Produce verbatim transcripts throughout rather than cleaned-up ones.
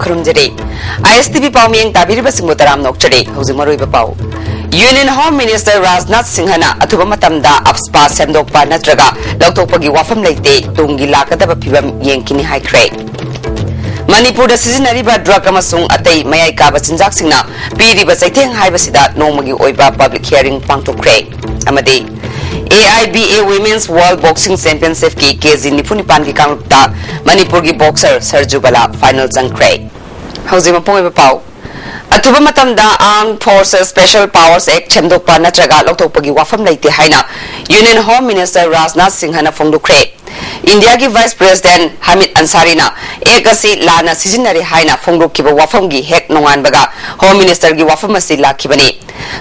ꯈꯨꯔꯨꯝꯖꯔꯤ꯫ ꯑꯥꯏ ꯑꯦꯁ T V ꯄꯥꯎꯃꯤꯌꯦꯡ ꯇꯥꯕꯤꯔꯤꯕꯁꯤꯡꯕꯨ ꯇꯔꯥꯝꯅ ꯑꯣꯛꯆꯔꯤ꯫ ꯍꯧꯖꯤꯛ ꯃꯔꯨꯑꯣꯏꯕ ꯄꯥꯎ꯫ Union Home Minister ꯔꯥꯖꯅꯥꯊ ꯁꯤꯡꯍꯅ ꯑꯊꯨꯕ ꯃꯇꯝꯗ ꯑꯞꯁꯄꯥ ꯁꯦꯝꯗꯣꯛꯄ ꯅꯠꯇ꯭ꯔꯒ ꯂꯧꯊꯣꯛꯄꯒꯤ ꯋꯥꯐꯝ ꯂꯩꯇꯦ, ꯇꯨꯡꯒꯤ ꯂꯥꯛꯀꯗꯕ ꯐꯤꯕꯝ ꯌꯦꯡꯈꯤꯅꯤ ꯍꯥꯏꯈ꯭ꯔꯦ꯫ ꯃꯅꯤꯄꯨꯔꯗ ꯁꯤꯖꯤꯟꯅꯔꯤꯕ drug ꯑꯃꯁꯨꯡ ꯑꯇꯩ ꯃꯌꯥꯏ ꯀꯥꯕ ꯆꯤꯟꯖꯥꯛꯁꯤꯡꯅ ꯄꯤꯔꯤꯕ ꯆꯩꯊꯦꯡ ꯍꯥꯏꯕꯁꯤꯗ ꯅꯣꯡꯃꯒꯤ ꯑꯣꯏꯕ public hearing ꯄꯥꯡꯊꯣꯛꯈ꯭ꯔꯦ꯫ ꯑꯃꯗꯤ A I B A Women's World Boxing Championship ꯀꯤ ꯀꯦ ꯖꯤ ꯅꯤꯐꯨ ꯅꯤꯄꯥꯟꯒꯤ ꯀꯥꯡꯂꯨꯞꯇ ꯃꯅꯤꯄꯨꯔꯒꯤ boxer ꯁꯔꯖꯨ ꯕꯂꯥ final ꯆꯪꯈ꯭ꯔꯦ꯫ ꯍꯧꯖꯤꯛ ꯃꯄꯨꯡ ꯑꯣꯏꯕ ꯄꯥꯎ꯫ ꯑꯊꯨꯕ ꯃꯇꯝꯗ Armed Forces Special Powers Act ꯁꯦꯝꯗꯣꯛꯄ ꯅꯠꯇ꯭ꯔꯒ ꯂꯧꯊꯣꯛꯄꯒꯤ ꯋꯥꯐꯝ ꯂꯩꯇꯦ ꯍꯥꯏꯅ Union Home Minister ꯔꯥꯖꯅꯥꯊ ꯁꯤꯡꯍꯅ ꯐꯣꯡꯗꯣꯛꯈ꯭ꯔꯦ꯫ ꯏꯟꯗꯤꯌꯥꯒꯤ Vice President ꯍꯃꯤꯗ ꯑꯟꯁꯥꯔꯤꯅ Act ꯑꯁꯤ ꯂꯥꯟꯅ ꯁꯤꯖꯤꯟꯅꯔꯦ ꯍꯥꯏꯅ ꯐꯣꯡꯗꯣꯛꯈꯤꯕ ꯋꯥꯐꯝꯒꯤ ꯍꯦꯛ ꯅꯣꯡꯉꯥꯟꯕꯒ Home Minister ꯒꯤ ꯋꯥꯐꯝ ꯑꯁꯤ ꯂꯥꯛꯈꯤꯕꯅꯤ꯫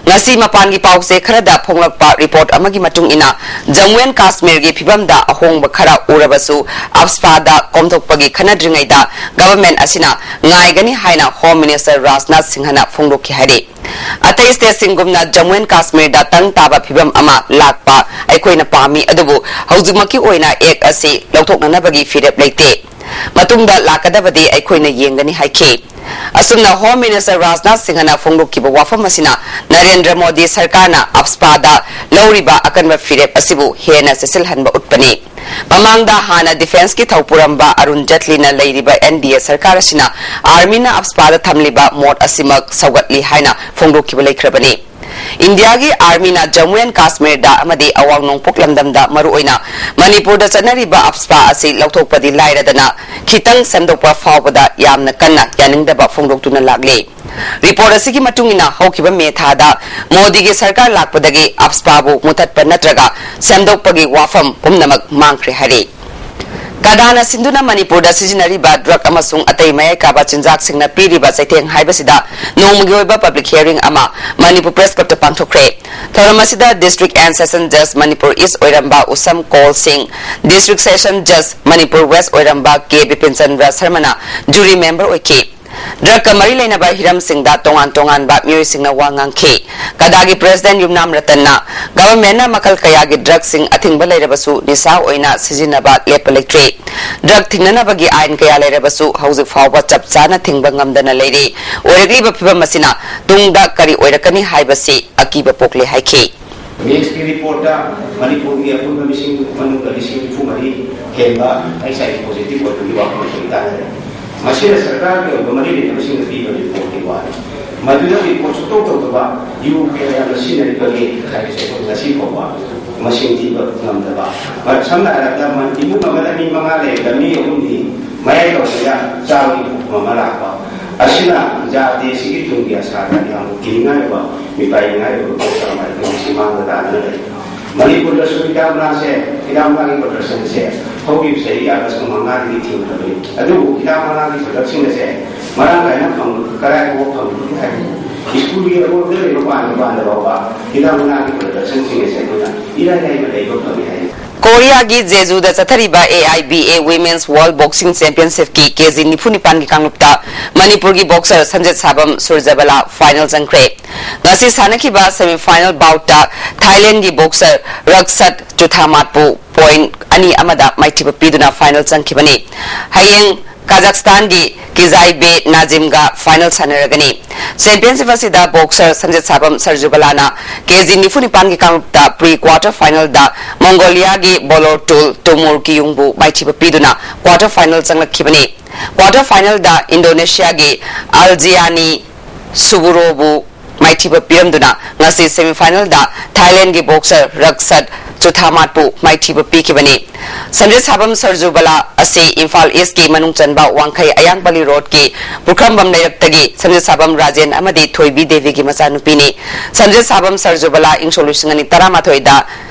ꯉꯁꯤ ꯃꯄꯥꯟꯒꯤ ꯄꯥꯎꯆꯦ ꯈꯔꯗ ꯐꯣꯡꯂꯛꯄ report ꯑꯃꯒꯤ ꯃꯇꯨꯡ ꯏꯟꯅ, ꯖꯝꯃꯨ ꯑꯦꯟ ꯀꯥꯁꯃꯤꯔꯒꯤ ꯐꯤꯕꯝꯗ ꯑꯍꯣꯡꯕ ꯈꯔ ꯎꯔꯕꯁꯨ, ꯑꯞꯁꯄꯥꯗ ꯀꯣꯝꯊꯣꯛꯄꯒꯤ ꯈꯟꯅꯗ꯭ꯔꯤꯉꯩꯗ government ꯑꯁꯤꯅ ꯉꯥꯏꯒꯅꯤ ꯍꯥꯏꯅ Home Minister ꯔꯥꯖꯅꯥꯊ ꯁꯤꯡꯍꯅ ꯐꯣꯡꯗꯣꯛꯈꯤ ꯍꯥꯏꯔꯤ꯫ ꯑꯇꯩ stateꯁꯤꯡꯒꯨꯝꯅ ꯖꯝꯃꯨ ꯑꯦꯟ ꯀꯥꯁꯃꯤꯔꯗ ꯇꯪ ꯇꯥꯕ ꯐꯤꯕꯝ ꯑꯃ ꯂꯥꯛꯄ ꯑꯩꯈꯣꯏꯅ ꯄꯥꯝꯃꯤ, ꯑꯗꯨꯕꯨ ꯍꯧꯖꯤꯛꯃꯛꯀꯤ ꯑꯣꯏꯅ Act ꯑꯁꯤ ꯂꯧꯊꯣꯛꯅꯅꯕꯒꯤ ꯐꯤꯔꯦꯞ ꯂꯩꯇꯦ꯫ ꯃꯇꯨꯡꯗ ꯂꯥꯛꯀꯗꯕꯗꯤ ꯑꯩꯈꯣꯏꯅ ꯌꯦꯡꯒꯅꯤ ꯍꯥꯏꯈꯤ꯫ ꯑꯁꯨꯝꯅ Home Minister ꯔꯥꯖꯅꯥꯊ ꯁꯤꯡꯍꯅ ꯐꯣꯡꯗꯣꯛꯈꯤꯕ ꯋꯥꯐꯝ ꯑꯁꯤꯅ ꯅꯔꯦꯟꯗ꯭ꯔ ꯃꯣꯗꯤ ꯁꯔꯀꯥꯔꯅ ꯑꯞꯁꯄꯥꯗ ꯂꯧꯔꯤꯕ ꯑꯀꯟꯕ ꯐꯤꯔꯦꯞ ꯑꯁꯤꯕꯨ ꯍꯦꯟꯅ ꯆꯦꯠꯁꯤꯜꯍꯟꯕ ꯎꯠꯄꯅꯤ꯫ ꯃꯃꯥꯡꯗ ꯍꯥꯟꯅ defenceꯀꯤ ꯊꯧꯄꯨꯔꯝꯕ ꯑꯔꯨꯟ ꯖꯦꯠꯂꯤꯅ ꯂꯩꯔꯤꯕ N D A ꯁꯔꯀꯥꯔ ꯑꯁꯤꯅ armyꯅ ꯑꯞꯁꯄꯥꯗ ꯊꯝꯂꯤꯕ ꯃꯣꯠ ꯑꯁꯤꯃꯛ ꯁꯧꯒꯠꯂꯤ ꯍꯥꯏꯅ ꯐꯣꯡꯗꯣꯛꯈꯤꯕ ꯂꯩꯈ꯭ꯔꯕꯅꯤ꯫ ꯏꯟꯗꯤꯌꯥꯒꯤ armyꯅ ꯖꯝꯃꯨ ꯑꯦꯟ ꯀꯥꯁꯃꯤꯔꯗ ꯑꯃꯗꯤ ꯑꯋꯥꯡ ꯅꯣꯡꯄꯣꯛ ꯂꯝꯗꯝꯗ, ꯃꯔꯨꯑꯣꯏꯅ ꯃꯅꯤꯄꯨꯔꯗ ꯆꯠꯅꯔꯤꯕ ꯑꯞꯁꯄꯥ ꯑꯁꯤ ꯂꯧꯊꯣꯛꯄꯗꯤ ꯂꯥꯏꯔꯗꯅ, ꯈꯤꯇꯪ ꯁꯦꯝꯗꯣꯛꯄ ꯐꯥꯎꯕꯗ ꯌꯥꯝꯅ ꯀꯟꯅ ꯌꯥꯅꯤꯡꯗꯕ ꯐꯣꯡꯗꯣꯛꯇꯨꯅ ꯂꯥꯛꯂꯤ꯫ Report ꯑꯁꯤꯒꯤ ꯃꯇꯨꯡ ꯏꯟꯅ, ꯍꯧꯈꯤꯕ ꯃꯦ ꯊꯥꯗ ꯃꯣꯗꯤꯒꯤ ꯁꯔꯀꯥꯔ ꯂꯥꯛꯄꯗꯒꯤ ꯑꯞꯁꯄꯥꯕꯨ ꯃꯨꯊꯠꯄ ꯅꯠꯇ꯭ꯔꯒ ꯁꯦꯝꯗꯣꯛꯄꯒꯤ ꯋꯥꯐꯝ ꯄꯨꯝꯅꯃꯛ ꯃꯥꯡꯈ꯭ꯔꯦ ꯍꯥꯏꯔꯤ꯫ ꯀꯗꯥꯅ ꯁꯤꯟꯗꯨꯅ ꯃꯅꯤꯄꯨꯔꯗ ꯁꯤꯖꯤꯟꯅꯔꯤꯕ drug ꯑꯃꯁꯨꯡ ꯑꯇꯩ ꯃꯌꯥꯏ ꯀꯥꯕ ꯆꯤꯟꯖꯥꯛꯁꯤꯡꯅ ꯄꯤꯔꯤꯕ ꯆꯩꯊꯦꯡ ꯍꯥꯏꯕꯁꯤꯗ ꯅꯣꯡꯃꯒꯤ ꯑꯣꯏꯕ public hearing ꯑꯃ ꯃꯅꯤꯄꯨꯔ Press Clubꯇ ꯄꯥꯡꯊꯣꯛꯈ꯭ꯔꯦ꯫ ꯊꯧꯔꯝ ꯑꯁꯤꯗ District and Session Judge Manipur East ꯑꯣꯏꯔꯝꯕ ꯎꯁꯝ ꯀꯣꯜ ꯁꯤꯡ, District Session Judge Manipur West ꯑꯣꯏꯔꯝꯕ ꯀꯦ ꯕꯤꯄꯤꯟ ꯆꯟꯗ꯭ꯔ ꯁꯔꯃꯅ jury member ꯑꯣꯏꯈꯤ꯫ ꯗ꯭ꯔꯒꯀ ꯃꯔꯤ ꯂꯩꯅꯕ ꯍꯤꯔꯝꯁꯤꯡꯗ ꯇꯣꯉꯥꯟ ꯇꯣꯉꯥꯟꯕ ꯃꯤꯑꯣꯏꯁꯤꯡꯅ ꯋꯥ ꯉꯥꯡꯈꯤ꯫ ꯀꯗꯥꯒꯤ ꯄ꯭ꯔꯦꯁꯤꯗꯦꯟꯠ ꯌꯨꯝꯅꯥꯝ ꯔꯇꯟꯅ ꯒꯚꯔꯟꯃꯦꯟꯠꯅ ꯃꯈꯜ ꯀꯌꯥꯒꯤ ꯗ꯭ꯔꯒꯁꯤꯡ ꯑꯊꯤꯡꯕ ꯂꯩꯔꯕꯁꯨ ꯅꯤꯁꯥ ꯑꯣꯏꯅ ꯁꯤꯖꯤꯟꯅꯕ ꯂꯦꯞꯄ ꯂꯩꯇ꯭ꯔꯦ꯫ ꯗ꯭ꯔꯒ ꯊꯤꯡꯅꯅꯕꯒꯤ ꯑꯥꯏꯟ ꯀꯌꯥ ꯂꯩꯔꯕꯁꯨ ꯍꯧꯖꯤꯛ ꯐꯥꯎꯕ ꯆꯞ ꯆꯥꯅ ꯊꯤꯡꯕ ꯉꯝꯗꯅ ꯂꯩꯔꯤ꯫ ꯑꯣꯏꯔꯛꯂꯤꯕ ꯐꯤꯕꯝ ꯑꯁꯤꯅ ꯇꯨꯡꯗ ꯀꯔꯤ ꯑꯣꯏꯔꯛꯀꯅꯤ ꯍꯥꯏꯕꯁꯤ ꯑꯀꯤꯕ ꯄꯣꯛꯂꯦ ꯍꯥꯏꯈꯤ꯫ ꯃꯦꯛꯁꯀꯤ ꯔꯤꯄꯣꯔꯠꯇ ꯃꯅꯤꯄꯨꯔꯒꯤ ꯑꯄꯨꯟꯕ ꯃꯤꯁꯤꯡ ꯃꯅꯨꯡꯗ ꯂꯤꯁꯤꯡ ꯅꯤꯐꯨ ꯃꯔꯤ ꯍꯦꯟꯕ ꯑꯩꯆ ꯑꯥꯏ ꯚꯤ ꯄꯣꯖꯤꯇꯤꯚ ꯑꯣꯏꯕꯒꯤ ꯋꯥꯐꯝ ꯑꯗꯨ ꯇꯥꯟꯅꯔꯦ꯫ ꯃꯁꯤꯅ ꯁꯔꯀꯥꯔꯒꯤ ꯑꯣꯏꯕ ꯃꯔꯤ ꯂꯩꯅꯕꯁꯤꯡꯅ ꯄꯤꯕ ꯔꯤꯄꯣꯔꯠꯀꯤ ꯋꯥꯅꯤ꯫ ꯃꯗꯨꯗ ꯔꯤꯄꯣꯔꯠ ꯁꯨꯛꯇꯧ ꯇꯧꯗꯕ ꯌꯨ ꯀꯌꯥ ꯌꯥꯝꯅ ꯁꯤꯖꯤꯟꯅꯔꯤꯕꯒꯦ ꯍꯥꯏꯕꯁꯦ ꯑꯩꯈꯣꯏ ꯉꯁꯤ ꯐꯥꯎꯕ ꯃꯁꯤꯡ ꯊꯤꯕ ꯉꯝꯗꯕ꯫ ꯁꯝꯅ ꯍꯥꯏꯔꯕꯗ ꯏꯃꯨꯡ ꯑꯃꯗ ꯃꯤ ꯃꯉꯥ ꯂꯩꯕꯗ ꯃꯤ ꯑꯍꯨꯝꯗꯤ ꯃꯌꯥꯏ ꯇꯧꯕꯗ ꯆꯥꯕꯒꯤ ꯐꯤꯚꯝ ꯑꯃ ꯂꯥꯛꯄ ꯑꯁꯤꯅ ꯖꯥꯇꯤ ꯑꯁꯤꯒꯤ ꯇꯨꯡꯒꯤ ꯑꯁꯥꯗ ꯌꯥꯝꯅ ꯀꯤꯅꯤꯡꯉꯥꯏ ꯑꯣꯏꯕ, ꯃꯤꯄꯥꯏꯅꯤꯡꯉꯥꯏ ꯑꯣꯏꯕ ꯄꯣꯠꯁꯛ ꯑꯃ ꯑꯩꯈꯣꯏ ꯉꯁꯤ ꯃꯥꯡꯗ ꯇꯥꯗꯨꯅ ꯂꯩ꯫ ꯃꯅꯤꯄꯨꯔꯗꯁꯨ ꯍꯤꯗꯥꯛ ꯃꯅꯥꯁꯦ, ꯍꯤꯗꯥꯛ ꯃꯅꯥꯒꯤ ꯄ꯭ꯔꯗꯛꯁꯟꯁꯦ ꯍꯧꯈꯤꯕ ꯆꯍꯤ ꯑꯥꯒꯁ ꯃꯉꯥꯗꯒꯤ ꯊꯤꯡꯈ꯭ꯔꯕꯅꯤ꯫ ꯑꯗꯨꯕꯨ ꯍꯤꯗꯥꯛ ꯃꯅꯥꯒꯤ ꯄ꯭ꯔꯗꯛꯁꯤꯡ ꯑꯁꯦ ꯃꯔꯥꯡ ꯀꯥꯏꯅ ꯐꯪꯕ, ꯀꯗꯥꯏ ꯐꯥꯎꯕ ꯐꯪꯕꯒꯦ ꯍꯥꯏꯕꯗꯤ ꯁ꯭ꯀꯨꯜꯒꯤ ꯑꯀꯣꯏꯕꯗ ꯂꯩꯕ ꯄꯥꯟꯗ ꯄꯥꯟꯗꯕ ꯐꯥꯎꯕ ꯍꯤꯗꯥꯛ ꯃꯅꯥꯒꯤ ꯄ꯭ꯔꯗꯛꯁꯟꯁꯤꯡ ꯑꯁꯦ ꯑꯩꯈꯣꯏꯅ ꯏꯔꯥꯏ ꯂꯥꯏꯅ ꯂꯩꯕ ꯐꯪꯉꯤ ꯍꯥꯏ꯫ ꯀꯣꯔꯤꯌꯥꯒꯤ ꯖꯦꯖꯨꯗ ꯆꯠꯊꯔꯤꯕ A I B A Women's World Boxing Championshipꯀꯤ ꯀꯦ ꯖꯤ ꯅꯤꯐꯨ ꯅꯤꯄꯥꯟꯒꯤ ꯀꯥꯡꯂꯨꯞꯇ ꯃꯅꯤꯄꯨꯔꯒꯤ ꯕꯣꯛꯁꯔ ꯁꯟꯖꯤꯠ ꯁꯥꯕꯝ ꯁꯨꯔꯖꯕꯂꯥ ꯐꯥꯏꯅꯦꯜ ꯆꯪꯈ꯭ꯔꯦ꯫ ꯉꯁꯤ ꯁꯥꯟꯅꯈꯤꯕ semi final boutꯇ ꯊꯥꯏꯂꯦꯟꯗꯒꯤ ꯕꯣꯛꯁꯔ ꯔꯛꯁꯠ ꯆꯨꯊꯥꯃꯥꯠꯄꯨ ꯄꯣꯏꯟꯠ ꯑꯅꯤ ꯑꯃꯗ ꯃꯥꯏꯊꯤꯕ ꯄꯤꯗꯨꯅ ꯐꯥꯏꯅꯦꯜ ꯆꯪꯈꯤꯕꯅꯤ꯫ ꯍꯌꯦꯡ ꯀꯥꯖꯥꯛꯁꯇꯥꯟꯒꯤ ꯀꯤꯖꯥꯏꯕꯦ ꯅꯥꯖꯤꯝꯒ ꯐꯥꯏꯅꯦꯜ ꯁꯥꯟꯅꯔꯒꯅꯤ꯫ ꯆꯦꯝꯄꯤꯌꯟꯁꯤꯞ ꯑꯁꯤꯗ ꯕꯣꯛꯁꯔ ꯁꯟꯖꯤꯠ ꯁꯥꯕꯝ ꯁꯔꯖꯨꯕꯂꯥꯅ ꯀꯦ ꯖꯤ ꯅꯤꯐꯨ ꯅꯤꯄꯥꯟꯒꯤ ꯀꯥꯡꯂꯨꯞꯇ ꯄ꯭ꯔꯤ ꯀ꯭ꯋꯥꯔꯇꯔ ꯐꯥꯏꯅꯦꯜꯗ ꯃꯣꯡꯒꯣꯂꯤꯌꯥꯒꯤ ꯕꯣꯂꯣꯔꯇꯨꯜ ꯇꯨꯃꯨꯔ ꯀꯤꯌꯨꯡꯕꯨ ꯃꯥꯏꯊꯤꯕ ꯄꯤꯗꯨꯅ ꯀ꯭ꯋꯥꯔꯇꯔ ꯐꯥꯏꯅꯦꯜ ꯆꯪꯂꯛꯈꯤꯕꯅꯤ꯫ ꯀ꯭ꯋꯥꯔꯇꯔ ꯐꯥꯏꯅꯦꯜꯗ ꯏꯟꯗꯣꯅꯦꯁꯤꯌꯥꯒꯤ ꯑꯜꯖꯤꯌꯥꯅꯤ ꯁꯨꯕꯨꯔꯣꯕꯨ ꯃꯥꯏꯊꯤꯕ ꯄꯤꯔꯝꯗꯨꯅ ꯉꯁꯤ semi finalꯗ ꯊꯥꯏꯂꯦꯟꯗꯒꯤ ꯕꯣꯛꯁꯔ ꯔꯛꯁꯠ ꯆꯨꯊꯥꯃꯥꯠꯄꯨ ꯃꯥꯏꯊꯤꯕ ꯄꯤꯈꯤꯕꯅꯤ꯫ ꯁꯟꯖꯤꯠ ꯁꯥꯕꯝ ꯁꯔꯖꯨꯕꯂꯥ ꯑꯁꯤ ꯏꯝꯐꯥꯜ ꯏꯁ꯭ꯠꯀꯤ ꯃꯅꯨꯡ ꯆꯟꯕ ꯋꯥꯡꯈꯩ ꯑꯌꯥꯡꯄꯜꯂꯤ ꯔꯣꯗꯀꯤ ꯄꯨꯈ꯭ꯔꯝꯕꯝ ꯂꯩꯔꯛꯇꯒꯤ ꯁꯟꯖꯤꯠ ꯁꯥꯕꯝ ꯔꯥꯖꯦꯟ ꯑꯃꯗꯤ ꯊꯣꯏꯕꯤ ꯗꯦꯕꯤꯒꯤ ꯃꯆꯥꯅꯨꯄꯤꯅꯤ꯫ ꯁꯟꯖꯤꯠ ꯁꯥꯕꯝ ꯁꯔꯖꯨꯕꯂꯥ ꯏꯪ ꯁꯣꯛ ꯂꯤꯁꯤꯡ ꯑꯅꯤ ꯇꯔꯥꯃꯥꯊꯣꯏꯗ